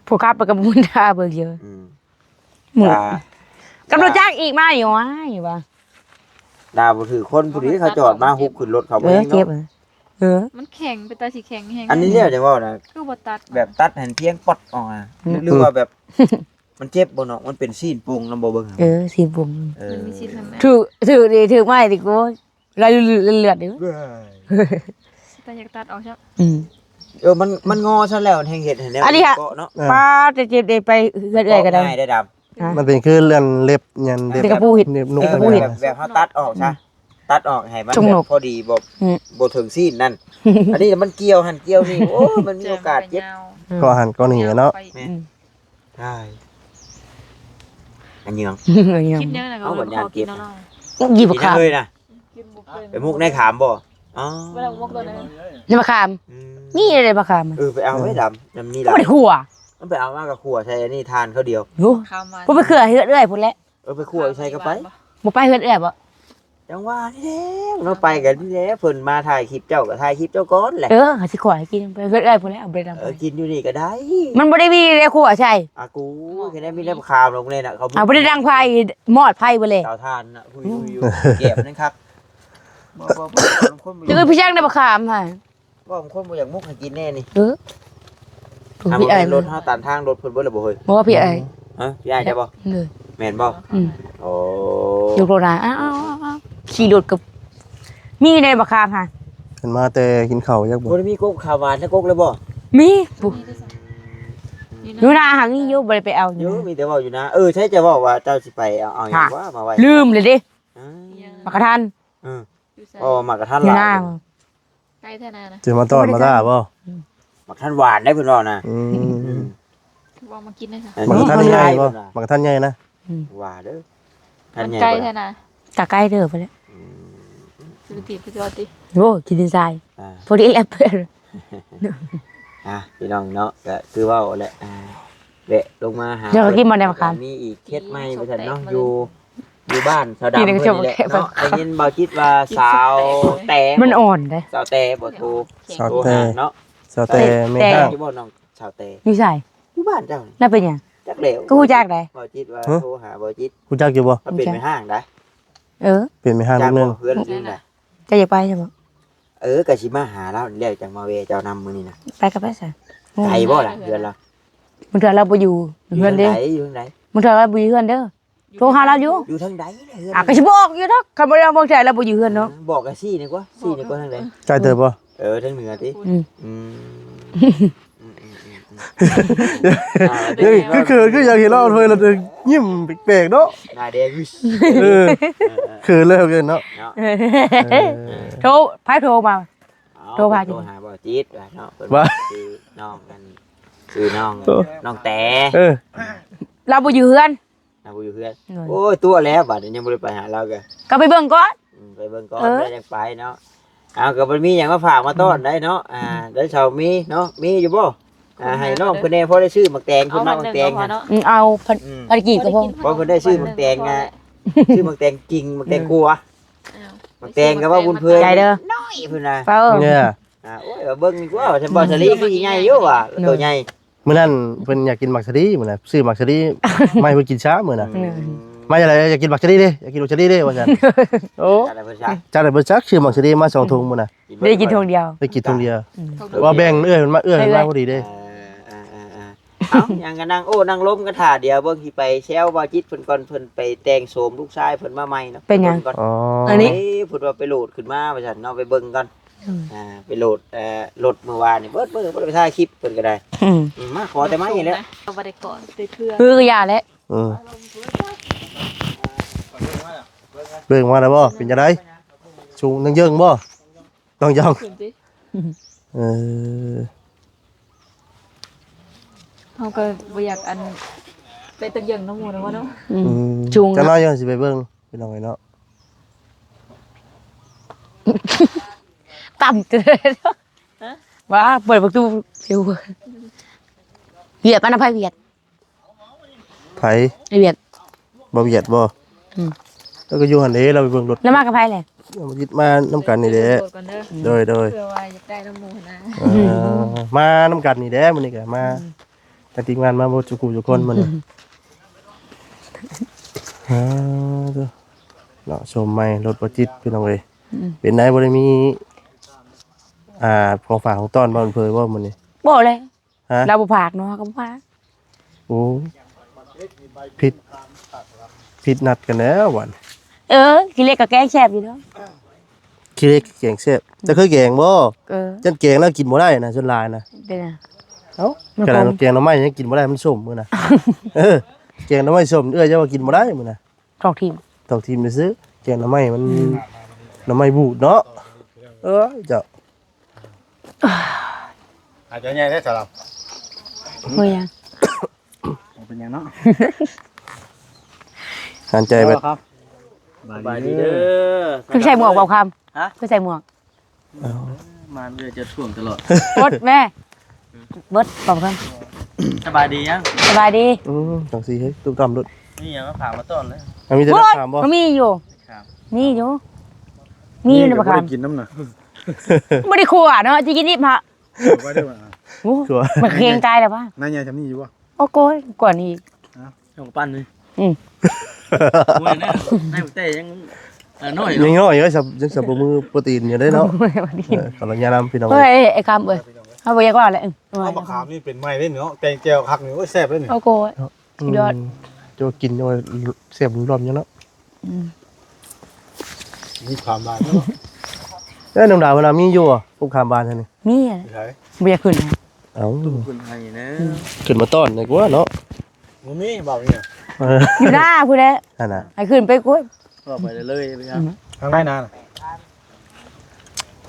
ຜູ້ຂັບໄປກັບບຸນດາເບິ່ງຢູ່ ອືມ ມື້ ອ່າ ກັບລົດຈັກອີກມາຢູ່ ວ້າຍວ່າ ດ່າບໍ່ຖືກຄົນ ຜູ້ທີ່ເຂົາຈອດມາຮຸບຂຶ້ນລົດເຂົາ ເອີ ບໍ່ເຫັນເນາະ ເຈັບ ເອີ ມັນແຂງ ເປັນຕາຊິແຂງແຮງ. ອັນນີ້ແລ້ວຈະເວົ້ານະ ຄືບໍ່ຕັດ ແບບຕັດໃຫ້ພຽງປອດອອກອະ ອືມ ຫຼືວ່າແບບ ມັນເຈັບບໍ່ນ້ອງ? ມັນເປັນຊີ້ນໂປ່ງນຳບໍ່ ເບິ່ງ ເອີ ຊີ້ນໂປ່ງ ເອີ ມັນມີຊີ້ນທາງໃນ ຖືກ ຖືກດີ ຖືກໄມ້ຕິ ໂອ້ຍ ໄຫຼເລືອດເດ້ ເອີ ແຕ່ຢາກຕັດອອກຊະ ອືມ ເອີ ມັນ ມັນງໍຊັ້ນແລ້ວ ແຮ່ງເຮັດໃຫ້ແນວ ອັນນີ້ຫະ ເກາະເນາະ ເອີ ປ້າ ແຕ່ເຈັບເດ້ ໄປເຮືອນເອື້ອຍກໍໄດ້ ເກາະງ່າຍໄດ້ດຳ ຮະ ມັນເປັນຄືເລື່ອນເລັບຫຍັງ ເລັບ ເດັກກະປູເຫັນ ເລັບນົກ ເອີ ແບບ ແບບເຮົາຕັດອອກຊະ ອືມ ຕັດອອກໃຫ້ມັນ ຊົງນົກ ແບບພໍດີ ບໍ່ ອືມ ບໍ່ເຖິງຊີ້ນນັ້ນ ອັນນີ້ມັນກ່ຽວຫັ້ນກ່ຽວນີ້ ໂອ້ຍ ມັນມີໂອກາດເຈັບ ເກາະຫັ້ນເກາະນີ້ເນາະ ແມ່ນ ອືມ ຕາຍ ອັນຫຍັງ ອັນຫຍັງ ກິນຫຍັງນະ ເອົາ ກໍບໍ່ໄດ້ຂໍກິນເນາະ ກິນບັກຂາມ ກິນຫຍັງເລີຍນະ ກິນບໍ່ເປັນ ໄປໝົກໃນຂາມບໍ່? ອໍ ບໍ່ໄດ້ໝົກຕົວນັ້ນ ໃນບັກຂາມ ອືມ ມີໃດບັກຂາມ ເອີ ໄປເອົາໄວ້ດຳ ດຳນີ້ລະ ບໍ່ໄດ້ຂົ້ວ ມັນໄປເອົາມາກໍຂົ້ວໃສ່ອັນນີ້ທານເຂົາດຽວ ໂອ້ ບໍ່ໄປເຄືອເຮືອນເອື້ອຍພຸ້ນແຫຼະ ເອີ ໄປຂົ້ວໃສ່ກໍໄປ ບໍ່ໄປເຮືອນເອື້ອຍບໍ່? ຈັ່ງວ່ານີ້ແຫຼະເນາະ ໄປກັນນີ້ແຫຼະ ເພິ່ນມາຖ່າຍຄລິບເຈົ້າກໍຖ່າຍຄລິບເຈົ້າກ່ອນແຫຼະ ເອີ ຊິຂົ້ວໃຫ້ກິນ ໄປເຮືອນເອື້ອຍພຸ້ນແຫຼະ ເອົາໄປດຳ ເອີ ກິນຢູ່ນີ້ກໍໄດ້ ມັນບໍ່ໄດ້ມີໃນຄົວໃສ່ ອາກູ ຄືໄດ້ມີແຕ່ບັກຂາມດອກແນ່ນະ ເຂົາ ເອົາ ບໍ່ໄດ້ດັງໄຟ ມອດໄຟເບິດແຫຼະ ເຕົາຖ່ານນະ ຫຸຍໆຢູ່ ແກບນັ້ນຄັກ ບໍ່ ບໍ່ ບໍ່ ຄົນບໍ່ ຄືພີ່ຊ່າງໄດ້ບັກຂາມຫະ ວ່າຄົນບໍ່ຢາກໝົກໃຫ້ກິນແນ່ນີ້ ເອີ ອ່າ ບໍ່ແມ່ນລົດເຮົາຕັນທາງລົດເພິ່ນເບິດແລ້ວບໍ່ເຮີ້ຍ? ບໍ່ ພີ່ອ້າຍ ຮະ ພີ່ອ້າຍເຈົ້າບໍ່? ໂດຍ ແມ່ນບໍ່? ອືມ ໂອ້ ຍົກລົດນະ ອ້າວໆໆ ຂີ່ລົດກັບ ມີໃດບັກຂາມຫະ ຂຶ້ນມາແຕ່ກິນເຂົ້າຈັກບໍ່ ບໍ່ໄດ້ມີກົກຂາວຫວານຈັກກົກເລີຍບໍ່? ມີ ຢູ່ນາຫາມີຢູ່ ບໍ່ໄດ້ໄປເອົາ ຢູ່ ມີແຕ່ເວົ້າຢູ່ນາ ເອີ ໃຊ່ ເຈົ້າເວົ້າວ່າເຈົ້າຊິໄປເອົາ ເອົາຫຍັງຫວາມາໄວ້ ລືມເລີຍເດ້ ອ່າ ໝາກກະທັນ ເອີ ຢູ່ໃສ? ອໍ ໝາກກະທັນຫຼາຍ ຢູ່ນາ ໃກ້ແທ້ນານະ ຈະມາຕ້ອນມາຕ້າບໍ່? ອືມ ໝາກກະທັນຫວານໄດ໋ເພິ່ນເວົ້ານະ ອືມ ອືມ ຄືວ່າມາກິນໄດ້ຊະ ໝາກກະທັນໃຫຍ່ບໍ່? ໝາກກະທັນໃຫຍ່ນະ ອືມ ວ່າເດີ ມັນໃກ້ແທ້ນະ ກະໃກ້ເດີພຸ້ນແຫຼະ ອືມ ຊິໄປຕີບຄືເກົ່າຕິ ໂອ້ ຂີ້ດິນຊາຍ ອ່າ ພໍດີແລ້ວເພິ່ນ ອ່າ ພີ່ນ້ອງເນາະ ກະຄືເວົ້າແຫຼະ ອ່າ ແວະລົງມາຫາ ເຈົ້າກໍກິນບໍ່ໄດ້ໝາກຂາມ ມີອີກເຂດໃໝ່ວ່າຊັ້ນເນາະ ຢູ່ ຢູ່ບ້ານສາວດຳເພິ່ນນີ້ແຫຼະເນາະ ໄດ້ຍິນບ່າວຈິດວ່າສາວແຕ ມັນອ່ອນເດ້ ສາວແຕບໍ່ໂທ ສາວແຕ ໂທຫາເນາະ ສາວແຕ ແຕ ແມ່ນ ແຕ ຢູ່ບໍ່ນ້ອງສາວແຕ ຢູ່ໃສ? ຢູ່ບ້ານເຈົ້ານີ້ ລາວເປັນຫຍັງ? ຈັກແລ້ວ ກໍຮູ້ຈັກໄດ໋ ບ່າວຈິດວ່າ ຮະ ໂທຫາບ່າວຈິດ ຮູ້ຈັກຢູ່ບໍ່? ມັນເປັນແມ່ຮ້າງໄດ໋ ເອີ ເປັນແມ່ຮ້າງ ຈັກ ເປັນໜຶ່ງ ເຮືອນຢູ່ໃດ? ເຈົ້າຢາກໄປໃຊ່ບໍ່? ເອີ ກະຊິມາຫາລາວນີ້ແຫຼະ ຈັ່ງມາແວ່ເຈົ້ານຳມື້ນີ້ນະ ໄປກໍໄປຊະ ໄກບໍ່ລະເຮືອນລາວ? ບາງເທື່ອລາວບໍ່ຢູ່ເຮືອນເດ້ ຢູ່ທາງໃດ? ຢູ່ທາງໃດ? ບາງເທື່ອລາວບໍ່ຢູ່ເຮືອນເດີ ຢູ່ ໂທຫາລາວຢູ່ ຢູ່ທາງໃດເຮືອນ? ອ່າ ກໍຊິບອກຢູ່ດອກ ຄັນບໍ່ໄດ້ບອກໃຈລາວບໍ່ຢູ່ເຮືອນເນາະ ບອກກໍຊີ້ນີ້ກວ່າ ຊີ້ນີ້ກວ່າທາງໃດ? ໄກເຕີບບໍ່? ເອີ ທາງເໜືອຕິ ອືມ ອືມ ອືມ ອືມ ອືມ ອືມ ຄື ຄື ຄືຢາກເຫັນລາວເລີຍ ລາວຍິ້ມແປກໆເນາະ ໜ້າແດງ ເອີ ເອີ ເອີ ເຂີນແລ້ວເກີນເນາະ ເນາະ ເອີ ໂທ ໃຜໂທມາ? ໂທຫາ ໂທຫາບ່າວຈິດວ່າເນາະ ເພິ່ນວ່າ ວ່າຊື່ນ້ອງ ອັນ ຊື່ນ້ອງ ໂອ້ ນ້ອງແຕ ເອີ ລາວບໍ່ຢູ່ເຮືອນ ລາວບໍ່ຢູ່ເຮືອນ ໂດຍ ໂອ້ຍ ຕົວະແລ້ວ ບາດນີ້ຍັງບໍ່ໄດ້ໄປຫາລາວກະ ກໍໄປເບິ່ງກ່ອນ ອືມ ໄປເບິ່ງກ່ອນ ເອີ ແລ້ວຈັ່ງໄປເນາະ ເອົາ ກໍບໍ່ມີຫຍັງມາຝາກມາຕ້ອນ ອືມ ໄດ້ເນາະ ອ່າ ໄດ້ເຊົາມີເນາະ ມີຢູ່ບໍ່? ອ່າ ໃຫ້ນ້ອງເພິ່ນແດ່ ພໍໄດ້ຊື້ໝາກແຕງ ເພິ່ນມັກໝາກແຕງ ອືມ ເອົາພັນ ອືມ ພັນກີບກໍພໍ ບໍ່ ເພິ່ນໄດ້ຊື້ໝາກແຕງ ຊື້ໝາກແຕງກິ່ງ ໝາກແຕງກົວ ໝາກແຕງກໍວ່າບຸນເພີຍ ໃຈເດີ ນ້ອຍພຸ້ນນະ ເອີ ເອີ ອ່າ ໂອ້ຍ ວ່າເບິ່ງດີກວ່າ ວ່າຊັ້ນ ອືມ ບ່າວສາລີຄືຊິໃຫຍ່ຢູ່ວ່າ ໂຕໃຫຍ່ ມື້ນັ້ນເພິ່ນຢາກກິນໝາກສາລີ ມື້ນັ້ນຊື້ໝາກສາລີມາໃຫ້ເພິ່ນກິນຊາ ມື້ນັ້ນ ອືມ ມາຈັ່ງໃດ ຢາກກິນໝາກສາລີເດ້ ຢາກກິນໝາກສາລີເດ້ ວ່າຊັ້ນ ໂອ້ ຈັດໃຫ້ເພິ່ນຊະ ຈັດໃຫ້ເພິ່ນຊະ ຊື້ໝາກສາລີມາສອງຖົງມື້ນັ້ນ ໄດ້ກິນຖົງດຽວ ໄດ້ກິນຖົງດຽວ ອືມ ວ່າແບ່ງເອື້ອຍເພິ່ນມາ ເອື້ອຍເພິ່ນມາພໍດີເດ້ ເອີ ເອີ ເອີ ເອີ ເອົ້າ ຫຍັງກໍນັ່ງໂອ້ນັ່ງລົມກັນຖ້າ ດຽວເບິ່ງຊິໄປແຊວບ່າວຈິດເພິ່ນກ່ອນ ເພິ່ນໄປແຕ່ງໂສມລູກຊາຍເພິ່ນມາໃໝ່ເນາະ ເປັນຫຍັງ? ໄປເບິ່ງກ່ອນ ອໍ ອັນນີ້ ເອີ ເພິ່ນວ່າໄປໂຫຼດຂຶ້ນມາວ່າຊັ້ນເນາະ ໄປເບິ່ງກ່ອນ ອືມ ອ່າ ໄປໂຫຼດ ເອີ ລົດມື້ວານນີ້ ເບິດມື້ບໍ່ໄດ້ໄປຖ່າຍຄລິບເພິ່ນກໍໄດ້ ອືມ ອືມ ມາຂໍແຕ່ໄມ້ແຫຼະ ກໍບໍ່ໄດ້ເກາະແຕ່ເທື່ອ ເອີ ກໍຢ່າແຫຼະ ອືມ ເບິ່ງມາແລ້ວບໍ່? ເປັນຈັ່ງໃດ? ສູງຍັງເຢິງບໍ່? ນ້ອງຢອງ ຂຶ້ນຕິ ເອີ ເຮົາກໍບໍ່ຢາກ ອັນ ໄປຕຶກຢືງນຳໝູ່ນຳເນາະ ອືມ ອືມ ສູງ ຈັກໜ້ອຍ ເນາະ ຈັ່ງຊິໄປເບິ່ງ ພີ່ນ້ອງເອີຍເນາະ ຕ່ຳເກີນ ຮະ ວ່າເປີດປະຕູ ວຽດ ປານນະ ໄຜວຽດ ໃຜ? ໄອ້ວຽດ ບ່າວວຽດບໍ່? ອືມ ລາວກໍຢູ່ຫັ້ນເດ້ ລາວໄປເບິ່ງລົດ ລາວມາກັບໃຜແຫຼະ? ມານຳກັນນີ້ແຫຼະ ໂດຍໆ ເພື່ອວ່າຢາກໄດ້ນຳໝູ່ຫັ້ນນະ ເອີ ມານຳກັນນີ້ແຫຼະ ມື້ນີ້ກໍມາ ອືມ ກັບທີມງານມາໝົດທຸກຜູ້ທຸກຄົນມື້ນີ້ ອືມ ເນາະ ໂສມໃໝ່ລົດບໍ່ຈິດ ພີ່ນ້ອງເອີຍ ອືມ ເປັນໄດ ບໍ່ໄດ້ມີ ອ່າ ຂອງຝາກຂອງຕ້ອນບໍ່ ເພິ່ນບໍ່ມື້ນີ້? ບໍ່ເລີຍ. ຮະ? ລາວບໍ່ຝາກເນາະ ເຮົາກໍບໍ່ຝາກ. ໂອ້ ຜິດ ຜິດນັດກັນແລ້ວບັດ. ເອີ ຂີ້ເຫຼັກກໍແກງແຊບຢູ່ເນາະ. ຂີ້ເຫຼັກແກງແຊບ ເຈົ້າເຄີຍແກງບໍ່? ເອີ ຈັ່ງແກງແລ້ວກິນບໍ່ໄດ້ນະ ສ່ວນຫຼາຍນະ. ເປັນຫຍັງ? ເອົ້າ ມັນ ຂະໜາດ ຂມ ແກງໜໍ່ໄມ້ຍັງກິນບໍ່ໄດ້ ມັນສົ້ມມື້ນະ. ເອີ ແກງໜໍ່ໄມ້ສົ້ມ ເອື້ອຍເຈົ້າວ່າກິນບໍ່ໄດ້ມື້ນະ. ຖອກຖິ້ມ ຖອກຖິ້ມຊື່ໆ. ແກງໜໍ່ໄມ້ມັນ ອືມ ໜໍ່ໄມ້ບູດເນາະ. ເອີຍ ເຈົ້າ ອາດຈະໃຫຍ່ແທ້ສາລາ. ບໍ່ຫຍັງ ບໍ່ເປັນຫຍັງເນາະ. ຫັນໃຈເບິດ. ສະບາຍດີເດີ. ຄືໃສ່ໝວກບໍ່ຄຳ? ຮະ? ຄືໃສ່ໝວກ? ເອົ້າ ມາເລື້ອຍ ຈະຖ່ວງຕະຫຼອດ. ບົດແມ່ ບົດ ປອບຄຳ. ສະບາຍດີຍັງ? ສະບາຍດີ. ອືມ ຈັ່ງຊີ້ເຮີ້ຍ ຕຸ້ມຕ່ຳໂລດ. ມີຫຍັງມາຝາກມາຕ້ອນເລີຍ. ມີແຕ່ ໂອ້ຍ ມະຂາມບໍ່? ມີຢູ່ ມະຂາມ ມີຢູ່ ມີຢູ່ ນີ້ບໍ່ໄດ້ກິນນຳນະ. ບໍ່ໄດ້ຂົ້ວເນາະ ຊິກິນດິບຫະ. ໂອ້ ມາເຄງຕາຍແລ້ວວະ. ນາຍໃຫຍ່ຊ່ຳນີ້ຢູ່ບໍ່? ໂອ້ໂກຍ ກວ່ານີ້ອີກ. ເອົ້າ ເອົາປັນນີ້. ອືມ ໂອ້ຍ ນາຍ ນາຍແຕ່ຍັງ ເອີ ນ້ອຍເນາະ ຍັງນ້ອຍຢູ່ ຍັງສັບ ຍັງສັບປະມືໂປຣຕີນຢູ່ເດ້ເນາະ. ໂອ້ຍ ເອີ ຂໍອະນຸຍາດນຳພີ່ນ້ອງ. ເຮີ້ຍ ໄອ້ຄຳເອີຍ ເຮົາບໍ່ຢາກເວົ້າແຫຼະ. ເອີ ເອົາໝາກຂາມນີ້ເປັນໃໝ່ເດ້ເນາະ ແກງແຈ່ວຄັກນີ້. ໂອ້ຍ ແຊບເດ້ນີ້. ໂອ້ໂກຍ ສຸດຍອດ. ອືມ ເຈົ້າກິນໂອ້ຍ ແຊບລວມຢູ່ເນາະ. ອືມ ມີຄວາມບານເນາະ. ເອີ ນ້ອງດາວເພິ່ນວ່າມີຢູ່ບໍ່ ພູຄາມບານຫັ້ນນີ້? ມີ. ຢູ່ໃສ? ບໍ່ຢາກຂຶ້ນ. ເອົ້າ ຂຶ້ນໃຫ້ນະ. ອືມ ຂຶ້ນມາຕ້ອນດີກວ່າເນາະ. ບໍ່ມີ ເວົ້ານີ້. ເອີ ຢູ່ໜ້າພຸ້ນແຫຼະ ຫັ້ນນະ ໃຫ້ຂຶ້ນໄປກວດ. ເວົ້າໄປເລື້ອຍໆ ໄປທາງ ອືມ ທາງໃນນານະ.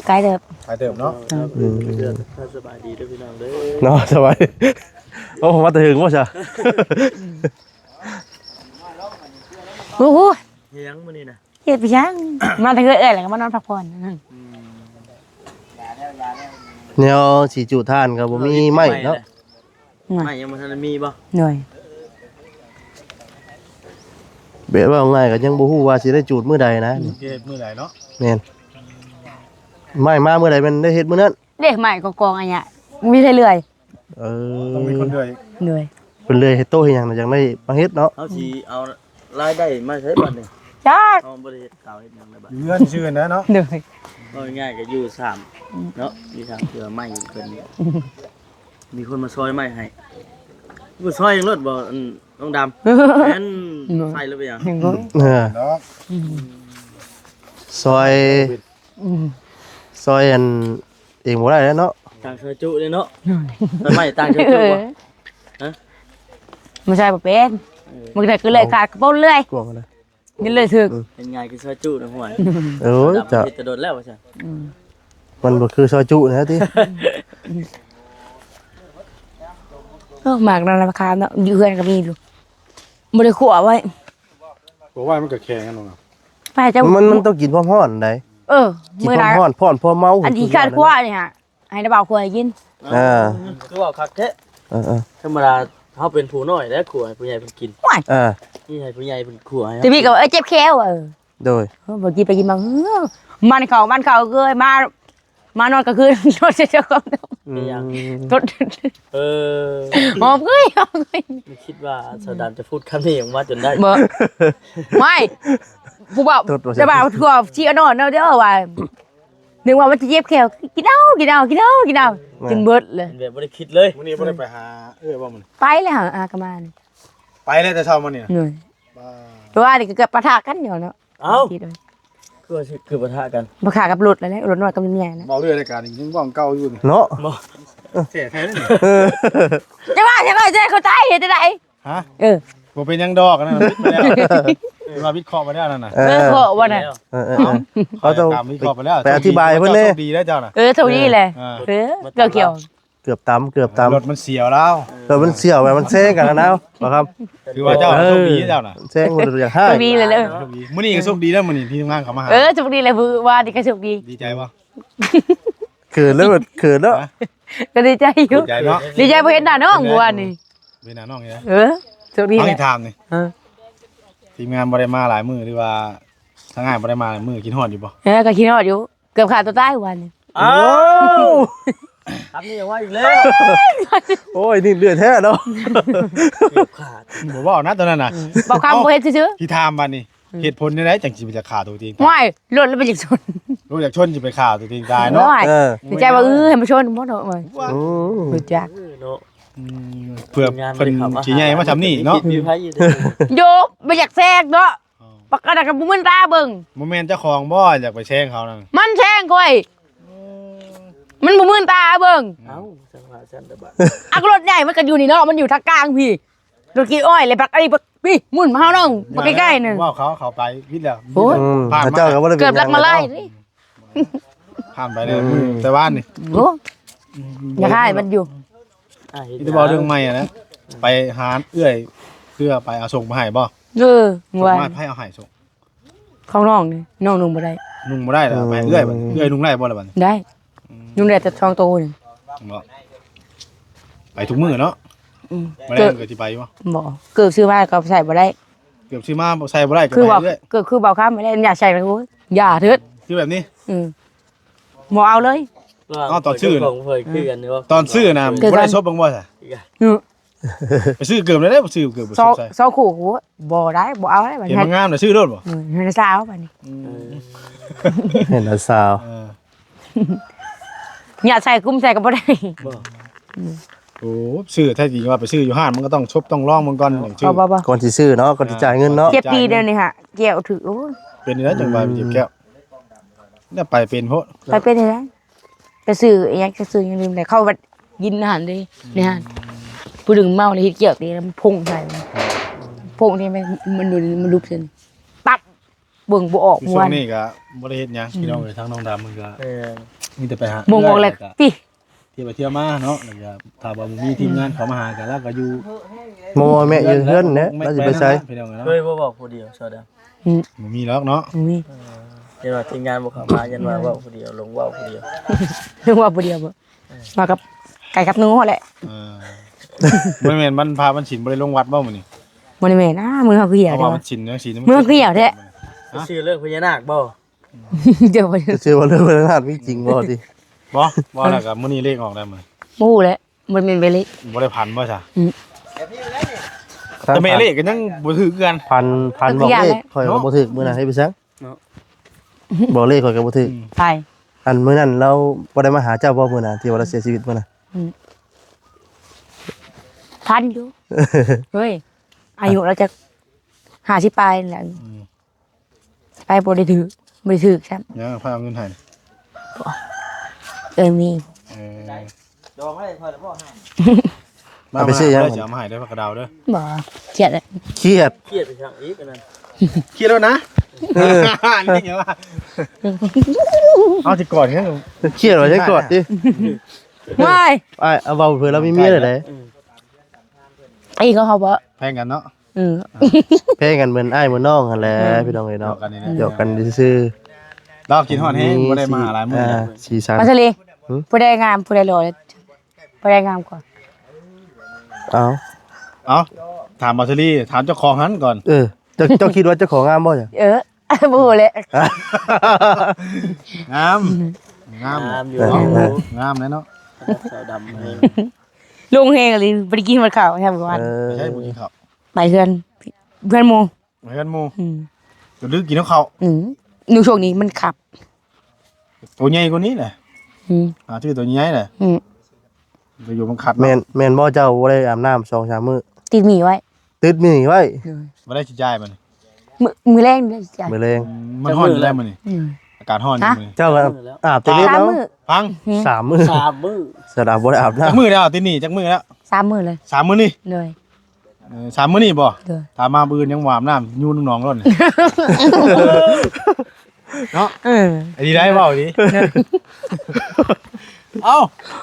ໄກເຕີບ ໄກເຕີບເນາະ. ອືມ ອືມ ສະບາຍດີເດີພີ່ນ້ອງເດີເນາະ. ສະບາຍ. ໂອ້ ມາແຕ່ເຖິງບໍ່ຊະ? ໂອ້ໂຫ ເຮັດຫຍັງມື້ນີ້ນະ? ເຮັດຫຍັງ ມາແຕ່ເຮືອນເອື້ອຍ ແລ້ວກໍມານອນພັກຜ່ອນ. ອືມ ແນວຊິຈູດຖ່ານກໍບໍ່ມີໄມ້ເນາະ. ໄມ້ຍັງບໍ່ທັນໄດ້ມີບໍ່? ໂດຍ ແບບວ່າງ່າຍກໍຍັງບໍ່ຮູ້ວ່າຊິໄດ້ຈູດມື້ໃດນະ. ອືມ ຊິເຮັດມື້ໃດເນາະ? ແມ່ນ ໄມ້ມາມື້ໃດແມ່ນໄດ້ເຮັດມື້ນັ້ນ. ເດ້ ໄມ້ກອງໆ ອັນເນີ້ຍ ມີແຕ່ເລື່ອຍ. ເອີ ຕ້ອງມີຄົນເລື່ອຍ. ໂດຍ ເພິ່ນເລື່ອຍເຮັດໂຕະເຮັດຫຍັງນະ ຈັ່ງໄດ້ມາເຮັດເນາະ. ເຮົາຊິເອົາລາຍໄດ້ມາໃສບັດນີ້? ຈັກ ເຮົາບໍ່ໄດ້ເຮັດເຕົາເຮັດຫຍັງເລີຍບັດ. ຢູ່ເຮືອນຊື່ນະເນາະ. ໂດຍ ເວົ້າງ່າຍໆ ກໍຢູ່ສາມ ອືມ ເນາະ ມີທາງເຄືອໄມ້ເພິ່ນ ມີຄົນມາຊອຍໄມ້ໃຫ້. ບໍ່ຊອຍເອງໂລດບໍ່ ອັນ ນ້ອງດຳ? ແມ່ນ ໂດຍ ໃສ່ແລ້ວເປັນຫຍັງ? ເອີ ເນາະ ອືມ ຊອຍ ອືມ ຊອຍອັນ ເອງບໍ່ໄດ້ແລ້ວເນາະ. ຕ່າງຊອຍຈຸເດ້ເນາະ. ໂດຍ ຊອຍໄມ້ຕ່າງຊອຍຈຸບໍ່? ເອີ ຮະ? ມັນໃສ່ບໍ່ເປັນ. ເອີ ມັນກໍເລີຍຂາດກະໂປນເລີຍ ກວມເລີຍ ນີ້ເລີຍຖືກ. ອືມ ເປັນໄງຄືຊອຍຈຸນະ ຫ້ວຍ. ໂອ້ຍ ເຈົ້າ ເຮັດແຕ່ດົນແລ້ວວ່າຊັ້ນ. ອືມ ມັນບໍ່ຄືຊອຍຈຸນະຕິ. ເອີ ໝາກນັ້ນລະຄາເນາະ ຢູ່ເຮືອນກໍມີຢູ່ ບໍ່ໄດ້ຂົ້ວໄວ້. ບໍ່ໄວ້ມັນກໍແຂງຫັ້ນນະ. ໄປເຈົ້າ ມັນ ມັນຕ້ອງກິນພ້ອມຮ້ອນໃດ. ເອີ ມື້ໃດ ກິນພ້ອມຮ້ອນ ພ້ອມ ພ້ອມເມົາ. ອັນທີ່ຂ້ານຂົ້ວນີ້ຫະ ໃຫ້ນາບ່າວຂົ້ວໃຫ້ກິນ. ອ່າ ຄືເວົ້າຄັກແທ້. ເອີໆ ທຳມະດາເຮົາເປັນຜູ້ນ້ອຍແລ້ວຂົ້ວໃຫ້ຜູ້ໃຫຍ່ເພິ່ນກິນ. ໂອ້ຍ ເອີ ນີ້ໃຫ້ຜູ້ໃຫຍ່ເພິ່ນຂົ້ວໃຫ້. ແຕ່ມີກໍ ເອີ ເຈັບແຂ້ວ. ເອີ ໂດຍ ເອີ ບໍ່ກິນໄປກິນມາ ເອີ ມັນເຂົ້າ ມັນເຂົ້າເກີຍມາ ມານອນກາງຄືນ ນອນເສຍເຈົ້າຂອງ. ອືມ ເປັນຫຍັງ? ເອີ ຫອມເກີຍ ຫອມເກີຍ. ບໍ່ຄິດວ່າສາວດຳຈະພູດຄຳນີ້ອອກມາຈົນໄດ້. ບໍ່ ໄມ່ ຜູ້ບ່າວ ຈະບ່າວທົ່ວຊິເອົານອນເອົາເດີວ່າ ນຶກວ່າມັນຈະເຈັບແຂ້ວ ກິນເອົາ ກິນເອົາ ກິນເອົາ ກິນເອົາ ກິນເບິດເລີຍ. ແບບບໍ່ໄດ້ຄິດເລີຍ. ມື້ນີ້ບໍ່ໄດ້ໄປຫາເອື້ອຍບໍ່ມື້ນີ້? ໄປແລ້ວ ຫາກະມານີ້. ໄປແລ້ວແຕ່ເຊົ້າມານີ້ນະ. ໂດຍ ວ່າ ເພາະວ່ານີ້ກໍເກືອບປະທະກັນຢູ່ເນາະ. ເອົ້າ ຄິດເບິ່ງ ຄືວ່າຊິ ຄືປະທະກັນ ປະທະກັບລົດແລ້ວແຫຼະ ລົດນ້ອຍກັບລົດໃຫຍ່ນະ. ເວົ້າເລື່ອງລາຍການນີ້ຍັງເວົ້າເກົ່າຢູ່ນີ້ເນາະ. ບໍ່ ແທ້ແທ້ນີ້. ເອີ ຈະວ່າ ຈະວ່າ ຈະເຂົ້າໃຈເຮັດຈັ່ງໃດ? ຮະ? ເອີ ບໍ່ເປັນຫຍັງດອກ ອັນນັ້ນນະ ວິດມາແລ້ວ. ເອີ ວ່າວິດເຄາະມາແລ້ວນັ້ນນະ. ເອີ ເອີ ເຄາະວ່ານະ. ເອີໆໆ ເອົາ ເຈົ້າຕາມວິດເຄາະໄປແລ້ວ. ໄປອະທິບາຍເພິ່ນແດ່. ໂຊກດີແລ້ວເຈົ້ານະ. ເອີ ໂຊກດີແຫຼະ. ເອີ ເອີ ເກີບຂຽວ ເກືອບຕຳ ເກືອບຕຳ. ລົດມັນສຽວແລ້ວ. ເອີ ມັນສຽວແບບມັນແຊງກັນນະເນາະ ບໍ່ຄຳ. ຖືວ່າເຈົ້າ ເອີ ໂຊກດີເຈົ້ານະ ແຊງບໍ່ໄດ້ຢາກໃຫ້. ໂຊກດີເລີຍ ໂຊກດີ. ມື້ນີ້ກໍໂຊກດີແລ້ວ ມື້ນີ້ທີ່ທຳງານເຂົາມາຫາ. ເອີ ໂຊກດີແຫຼະ ມື້ວານນີ້ກໍໂຊກດີ. ດີໃຈບໍ່? ເຂີນເລີຍ ເຂີນເນາະ. ກໍດີໃຈຢູ່ ດີໃຈເນາະ ດີໃຈບໍ່ເຫັນໜ້ານ້ອງມື້ວານນີ້. ເຫັນໜ້ານ້ອງຢູ່. ເອີ ໂຊກດີແຫຼະ. ເອົາ ຖາມນີ້ ເອີ ທີມງານບໍ່ໄດ້ມາຫຼາຍມື້ ຫຼືວ່າທາງອ້າຍບໍ່ໄດ້ມາຫຼາຍມື້ ຄິດຮອດຢູ່ບໍ່? ເອີ ກໍຄິດຮອດຢູ່. ເກືອບຂ້າຕົວຕາຍວານນີ້. ອ້າວ ໂອ້ ຄຳນີ້ຍັງວ່າອີກແລ້ວ. ໂອ້ຍ ນີ້ເດືອດແທ້ເນາະ. ເກືອບຂາດ. ບໍ່ເວົ້ານະຕອນນັ້ນນະ. ອືມ ເວົ້າຄຳບໍ່ເຮັດຊື່ໆ. ທີ່ຖາມບາດນີ້ ອືມ ເຫດຜົນແນວໃດຈັ່ງຊິບໍ່ຢາກຂ້າຕົວເອງ? ໂອ້ຍ ລົດລະໄປຢາກຊົນ. ໂອ້ ຢາກຊົນຊິໄປຂ້າຕົວເອງຕາຍເນາະ. ໂອ້ຍ ເອີ ດີໃຈວ່າ ເອີ ໃຫ້ມາຊົນບໍ່ເນາະ ໂອ້ຍ ອືມ ຮູ້ຈັກ ເອີເນາະ. ອືມ ເພື່ອເພິ່ນຊິໃຫຍ່ມາຊ່ຳນີ້ເນາະ. ໂຢ ບໍ່ຢາກແຊງເນາະ. ອໍ ປາກກະນັ້ນກໍບໍ່ມື່ນຕາເບິ່ງ. ບໍ່ແມ່ນເຈົ້າຂອງບໍ່ຢາກໄປແຊງເຂົານັ້ນ? ມັນແຊງຂ້ອຍ. ໂອ້ ມັນບໍ່ມື່ນຕາເບິ່ງ. ເອົ້າ ຈັ່ງວ່າຊັ້ນແຕ່ບາດ ອັກລົດໃຫຍ່ມັນກໍຢູ່ນີ້ເນາະ ມັນຢູ່ທາງກາງພີ້. ລົດກີ້ອ້ອຍແລ້ວບັກອັນນີ້ບັກ ພີ້ ໝຸ່ນມາເຮົານ້ອງ ບັກໃກ້ໆ ນັ້ນ ເວົ້າເຂົາ ເຂົາໄປຜິດແລ້ວ. ໂອ້ຍ ອືມ ເຂົາເຈົ້າກໍບໍ່ໄດ້ເປັນຫຍັງ ເກີດຫຼັກມາລາຍນີ້ ຜ່ານໄປແລ້ວ ອືມ ມື້ແຕ່ວານນີ້. ໂອ້ ຢາກໃຫ້ມັນຢູ່ ມີແຕ່ເວົ້າເລື່ອງໃໝ່ຫັ້ນແຫຼະ. ໄປຫາເອື້ອຍ ເພື່ອໄປເອົາສົ່ງມາໃຫ້ບໍ່? ເອີ ສົ່ງມາໃຜເອົາໃຫ້? ສົ່ງ ຂອງນ້ອງນີ້ ນ້ອງນຸ່ງບໍ່ໄດ້ ນຸ່ງບໍ່ໄດ້ແລ້ວ ອືມ ໄປເອື້ອຍບັດນີ້ ເອື້ອຍນຸ່ງໄດ້ບໍ່ລະບັດນີ້? ໄດ້ ອືມ ນຸ່ງໄດ້ແຕ່ສອງໂຕນີ້. ບໍ່ ໄປທຸກມື້ເນາະ. ອືມ ມາແລງກໍຊິໄປບໍ່? ບໍ່ ເກີບຊື້ມາກໍໃສ່ບໍ່ໄດ້ ເກີບຊື້ມາໃສ່ບໍ່ໄດ້ ກໍ ຄື ໄປ ວ່າເອື້ອຍ ເກີບຄືເບົາຄຳ ແລ້ວຢ່າໃສ່ ໂອ້ຍ ຢ່າເທີດ ຄືແບບນີ້. ອືມ ບໍ່ເອົາເລີຍ. ເອົາຕອນຊື້ ຂອງເພິ່ນຄືກັນຢູ່ບໍ່? ຕອນຊື້ນະ ຄືກັນ ບໍ່ໄດ້ສົບເບິ່ງບໍ່ຊະ? ອືມ ໄປຊື້ເກີບໄດ້ ໄປຊື້ເກີບ ສອງ ສອງຄູ່ ໂອ້ຍ ບໍ່ໄດ້ ບໍ່ເອົາໄດ້ບັດ ເຫັນມັນງາມນະ ຊື້ໂລດບໍ່? ເອີ ເຫັນແຕ່ສາວບັດນີ້. ອືມ ເຫັນແຕ່ສາວ ເອີ ຍາດໃສ່ກຸມໃສ່ກໍບໍ່ໄດ້. ບໍ່ ອືມ ໂອ້ ຊື້ ແທ້ຈິງວ່າໄປຊື້ຢູ່ຮ້ານ ມັນກໍຕ້ອງຊົບຕ້ອງລອງເບິ່ງກ່ອນ ບໍ່ ບໍ່ ກ່ອນຊິຊື້ເນາະ ກ່ອນຊິຈ່າຍເງິນເນາະ. ເຈັບປີດຽວນີ້ຫະ ແກ້ວຖືກ ໂອ້ຍ ເປັນແລ້ວຈັ່ງວ່າເຈັບແກ້ວ. ແລ້ວໄປເປັນໂພດ ໄປເປັນແລ້ວ. ໄປຊື້ອີ່ຫຍັງ ໄປຊື້ຫຍັງລືມແລ້ວ ເຂົາບັດກິນຫັ້ນເດ້ ໃນຮ້ານ ຜູ້ໜຶ່ງເມົາແລ້ວເຮັດກຽວຕີ ແລ້ວມັນພົ່ງໃສ່ ພົ່ງນີ້ ມັນ ມັນດຸ ມັນດຸບໃສ່ ປັບ ເບິ່ງບໍ່ອອກ. ຄືຊ່ວງນີ້ກໍບໍ່ໄດ້ເຮັດຫຍັງ ອືມ ພີ່ນ້ອງເອີຍ ທາງນ້ອງດຳມັນກໍ ເອີ ມີແຕ່ໄປຫາ ບົ່ງອອກແລ້ວ ເອື້ອຍ ຕິ ທ່ຽວໄປທ່ຽວມາເນາະ ແລ້ວກໍຖ້າວ່າບໍ່ມີທີມງານເຂົ້າມາຫາກັນ ລາວກໍຢູ່ ບໍ່ແມ່ນຢູ່ເຮືອນແຫຼະ ລາວຊິໄປໃສ ພີ່ນ້ອງເອີຍເນາະ. ເຄີຍບໍ່ເວົ້າຜູ້ດຽວ ຊາວດຳ? ອືມ ບໍ່ມີດອກເນາະ ບໍ່ມີ. ເອີ ເຫັນວ່າທີມງານບໍ່ເຂົ້າມາ ຢ້ານວ່າເວົ້າຜູ້ດຽວ ລົງເວົ້າຜູ້ດຽວ ລົງເວົ້າຜູ້ດຽວບໍ່? ເອີ ວ່າກັບໄກ່ກັບໜູຫັ້ນແຫຼະ. ເອີ ບໍ່ແມ່ນວັນພະວັນສິນບໍ່ໄດ້ລົງວັດບໍ່ມື້ນີ້? ບໍ່ໄດ້ແມ່ນ ອ້າ ມື້ເຮົາຄືຫຽວແທ້ ວັນສິນຈັ່ງຊີ້ ມື້ເຮົາຄືຫຽວແທ້. ຮະ? ຊື່ເລື່ອງພະຍານາກບໍ່? ເຈົ້າ ຈະຊື່ວ່າເລື່ອງພະຍານາກມີຈິງບໍ່ຕິ? ບໍ່ ບໍ່ແລ້ວກໍມື້ນີ້ເລກອອກແລ້ວມື້ ບໍ່ຮູ້ແຫຼະ ບໍ່ແມ່ນເວເລກ ບໍ່ໄດ້ພັນບໍ່ຊະ? ອືມ ແຕ່ແມ່ເລກກໍຍັງບໍ່ຖືກຄືກັນ ພັນ ພັນບອກເລກ ຂ້ອຍກໍບໍ່ຖືກມື້ນັ້ນ ເຮັດໄປຊັ້ນ ເນາະ ບອກເລກຂ້ອຍກໍບໍ່ຖືກ. ອືມ ໃຜ? ອັນມື້ນັ້ນລາວບໍ່ໄດ້ມາຫາເຈົ້າບໍ່ ມື້ນັ້ນທີ່ວ່າລາວເສຍຊີວິດມື້ນັ້ນ? ອືມ ທັນຢູ່ ເຮີ້ຍ ອາຍຸລາວຈັກ ຫ້າສິບປາຍນີ້ແຫຼະ. ອືມ ໄປບໍ່ໄດ້ຖືກ ບໍ່ໄດ້ຖືກຊ້ຳ. ຍັງ ໃຜເອົາເງິນໃຫ້? ເອີຍ ມີ ເອີ ດອງໄວ້ ຂ້ອຍລະບໍ່ໃຫ້ ມາ ເອົາໄປຊື້ຫຍັງ? ມາ ເອົາມາໃຫ້ເດີ ຜັກກະດາວເດີ. ບໍ່ ຄຽດແຫຼະ ຄຽດ ຄຽດໄປທາງອີກອັນນັ້ນ ຄຽດແລ້ວນະ. ເອີ ນີ້ຫຍັງວະ ເອົາຊິກອດຫຍັງ? ຄຽດວ່າຊິກອດຕິ ວ້າຍ ອ້າຍ ເອົາເວົ້າເຜີຍລາວມີເມຍແລ້ວໃດ. ອືມ ຕີກັບເຮົາບໍ່? ແພງກັນເນາະ. ເອີ ອ່າ ແພງກັນເໝືອນອ້າຍເໝືອນນ້ອງຫັ້ນແຫຼະ ອືມ ພີ່ນ້ອງເອີຍເນາະ ຫຍອກກັນນີ້ແຫຼະ ຫຍອກກັນຊື່ໆ. ລາວຄິດຮອດແຮງ ມີ ບໍ່ໄດ້ມາຫຼາຍມື້ ອ່າ ສີສັນ ມາທະເລ ອືມ ຜູ້ໃດງາມ ຜູ້ໃດຫຼໍ່ ຜູ້ໃດງາມກວ່າ? ເອົາ ເອົາ ຖາມມາທະລີ ຖາມເຈົ້າຂອງຫັ້ນກ່ອນ. ເອີ ເຈົ້າ ເຈົ້າຄິດວ່າເຈົ້າຂອງງາມບໍ່? ເອີ ບໍ່ຮູ້ແຫຼະ ງາມ ງາມ ງາມຢູ່ ເອີ ງາມແຫຼະເນາະ ສາວດຳແຮງ ລົງແຮງອີ່ຫຼີ ບໍ່ໄດ້ກິນຮອດເຂົ້າຍາມມື້ວານ. ເອີ ໃຊ່ບໍ່ກິນເຂົ້າ ໄປເຮືອນ ເຮືອນໝູ່ ເຮືອນໝູ່ ອືມ ກໍດຶກກິນເຂົ້າ. ອືມ ຢູ່ຊ່ວງນີ້ມັນຂັບ ໂຕໃຫຍ່ກວ່ານີ້ແຫຼະ. ອືມ ຫາຊື້ໂຕໃຫຍ່ແຫຼະ. ອືມ ໄປຢູ່ມັນຂັດເນາະ. ແມ່ນ ແມ່ນບໍ່ ເຈົ້າບໍ່ໄດ້ອາບນ້ຳສອງສາມມື້? ຕິດໝີ້ໄວ້ ຕິດໝີ້ໄວ້ ໂດຍ ບໍ່ໄດ້ຊິຈ່າຍມັນ ມື້ ມື້ແລງໄດ້ຊິຈ່າຍ ມື້ແລງ. ອືມ ມັນຮ້ອນຢູ່ແລ້ວມື້ນີ້ ອືມ ອາກາດຮ້ອນຢູ່ ຮະ? ມື້ນີ້ ເຈົ້າອາບແຕ່ເວັນເນາະ ສາມມື້ ຟັງ ອືມ ສາມມື້ ສາມມື້ ສາວດຳບໍ່ໄດ້ອາບນ້ຳ ຈັກມື້ແລ້ວ? ຕິດໜີ້ຈັກມື້ແລ້ວ? ສາມມື້ເລີຍ ສາມມື້ນີ້ ໂດຍ ເອີ ສາມມື້ນີ້ບໍ່? ໂດຍ ຖ້າມາມື້ອື່ນຍັງບໍ່ອາບນ້ຳ ຢູ່ໜອງໂລດນີ້ ເນາະ ເອີ ອັນນີ້ໄດ້ເວົ້າດີ ເອີ ເອົ້າ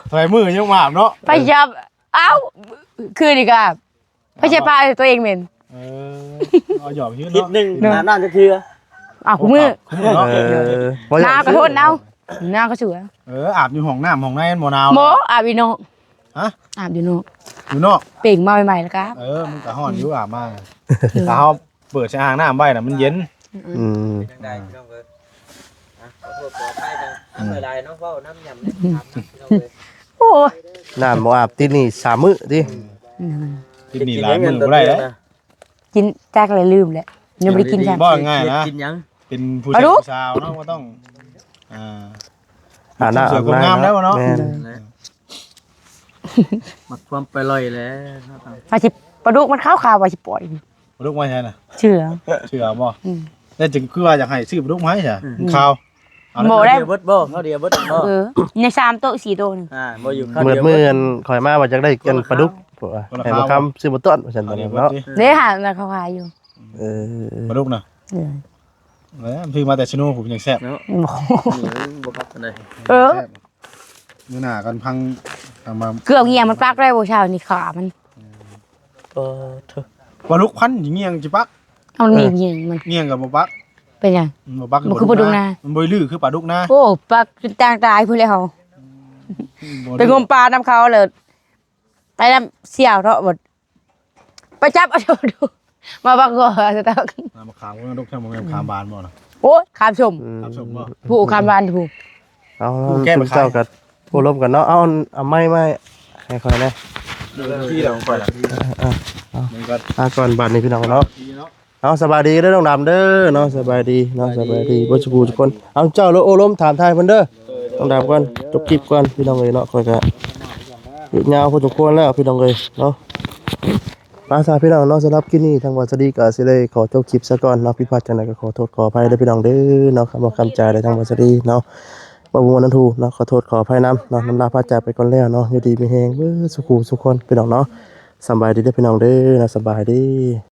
ເທົ່າໃດມື້ຍັງບໍ່ອາບເນາະ ໄປຢາມ ເອົ້າ ຄືນີ້ກໍອາບ ໃຜຈະພາຕົວເອງເໝັນ ເອີ ເອົາຫຍອກຢູ່ເນາະ ອາບນ້ຳຈັກເທື່ອ ອາບຄູ່ມື້ ຄູ່ມື້ເນາະ ເອີ ໜາວກໍທົນເອົາ ໜາວກໍສູ້ເອົາ ເອີ ອາບຢູ່ຫ້ອງນ້ຳຫ້ອງໃນມັນບໍ່ໜາວ ບໍ່ ອາບຢູ່ນອກ ຮະ ອາບຢູ່ນອກ ຢູ່ນອກ ເປັນມາໃໝ່ໆແລ້ວກໍ ເອີ ມັນກໍຮ້ອນຢູ່ ອາບມາ ເອີ ຖ້າເຮົາເປີດໃສ່ອ່າງນ້ຳໄວ້ນະ ມັນເຢັນ ອືມ ອືມ ຈັ່ງໃດພີ່ນ້ອງເອີຍ ອ່ະ ຂໍໂທດຂໍອະໄພນຳ ອືມ ນຳຫຼາຍໆເນາະ ເວົ້ານຳຫຍັງນຳ ອືມ ຖາມນຳພີ່ນ້ອງເອີຍ ໂອ້ຍ ນ້ຳບໍ່ອາບ ຕິດໜີ້ສາມມື້ຕິ ອືມ ຕິດໜີ້ຫຼາຍມື້ບໍ່ໄດ້ເດ້ ກິນຈັກແລ້ວລືມແລ້ວ ຍັງບໍ່ໄດ້ກິນຊ້ຳ ເວົ້າງ່າຍໆນະ ກິນຫຍັງ ເປັນຜູ້ຊາຍຜູ້ສາວເນາະ ບໍ່ຕ້ອງ ອ່າ ອາບນ້ຳ ສວຍຄວາມງາມແລ້ວເນາະ ແມ່ນ ແມ່ນແຫຼະ ມັກຄວາມໄປລອຍແຫຼະ ວ່າຊິ ປາດຸກມັນຂາວໆ ວ່າຊິປ່ອຍ ປາດຸກມາໃສນະ? ເຊື່ອ ເຊື່ອບໍ່? ອືມ ແລ້ວຈຶ່ງຄືວ່າຢາກໃຫ້ຊື້ປາດຸກມາໃຫ້ຊະ? ອືມ ມັນຂາວ ເອົາ ບໍ່ໄດ້ ເອົາດຽວເບິດບໍ່? ເອົາດຽວເບິດບໍ່? ເອີ ໃນສາມໂຕສີ່ໂຕນີ້ ອ່າ ບໍ່ຢູ່ ມື້ ມື້ນັ້ນຂ້ອຍມາວ່າຢາກໄດ້ອັນປາດຸກ ຄົນລະຄາວ ແຕ່ບໍ່ຄຳຊື້ບໍ່ຕ້ອນວ່າຊັ້ນ ເອົາດຽວເບິດຕິ ເດ້ຫາ ນັ້ນເຂົາຂາຍຢູ່ ເອີ ປາດຸກນະ ເອີ ແລ້ວຊື້ມາແຕ່ຊະໂນພຸ້ນຍັງແຊບເນາະ ໂອ້ໂຫ ບໍ່ຄັກປານໃດ ເອີ ແຊບ ມື້ໜ້າກັນພັງ ທາງມາ ເກືອບງຽງມັນປັກໄດ້ບໍ່ ເຊົ້ານີ້ຂາມັນ ເອີ ໂອ້ໂທ ປາດຸກພັນງຽງຊິປັກ ເອົາມັນມີງຽງມັນ ງຽງກໍບໍ່ປັກ ເປັນຫຍັງ? ມັນບໍ່ປັກ ມັນຄືປາດຸກນາ ມັນບໍ່ດື້ຄືປາດຸກນາ ໂອ້ ປັກຈົນຕ່າງຕາຍພຸ້ນແລ້ວ ບໍ່ ໄປງົມປານຳເຂົາແລ້ວ ໄປນຳສ່ຽວເນາະ ບັດ ໄປຈັບເອົາໂດດ ມາບັກກໍສະຕອກ ມາຂາມກໍດົກແທ້ ບໍ່ແມ່ນຂາມຫວານບໍ່ນະ? ໂອ້ຍ ຂາມສົ້ມ ອືມ ຂາມສົ້ມບໍ່? ຜູ້ຂາມຫວານຜູ້ ເອົາ ເຈົ້າກໍໂອ້ລົມກັນເນາະ ເອົາ ເອົາໄມ້ມາໃຫ້ຂ້ອຍແດ່ ທີ່ລະຂອງຂ້ອຍລະ ເອີ ເອົາ ມາກ່ອນບາດນີ້ພີ່ນ້ອງເນາະ ເອົາ ສະບາຍດີເດີນ້ອງດຳເດີເນາະ ສະບາຍດີເນາະ ສະບາຍດີເບິດສູ່ຜູ້ທຸກຄົນ ເອົາ ເຈົ້າໂອ້ລົມຖາມທາຍເພິ່ນເດີ ນ້ອງດຳກ່ອນ ຈົບຄລິບກ່ອນພີ່ນ້ອງເອີຍເນາະ ຂ້ອຍກໍ ຍືດຍາວພໍສົມຄວນແລ້ວພີ່ນ້ອງເອີຍເນາະ ມາຊະພີ່ນ້ອງເນາະ ສຳລັບຄລິບນີ້ທາງບ່າວສາລີກໍຊິໄດ້ຂໍຈົບຄລິບຊະກ່ອນເນາະ ຜິດພາດຈັ່ງໃດກໍຂໍໂທດຂໍອະໄພເດີພີ່ນ້ອງເດີເນາະ ຄຳເວົ້າຄຳຈາໃດທາງບ່າວສາລີເນາະ ບໍ່ມ່ວນນຳທຸເນາະ ຂໍໂທດຂໍອະໄພນຳເນາະ ລຳລາພາຈາກໄປກ່ອນແລ້ວເນາະ ຢູ່ດີມີແຮງເບິດສູ່ຜູ້ສູ່ຄົນພີ່ນ້ອງເນາະ ສະບາຍດີເດີພີ່ນ້ອງເດີເນາະ ສະບາຍດີ.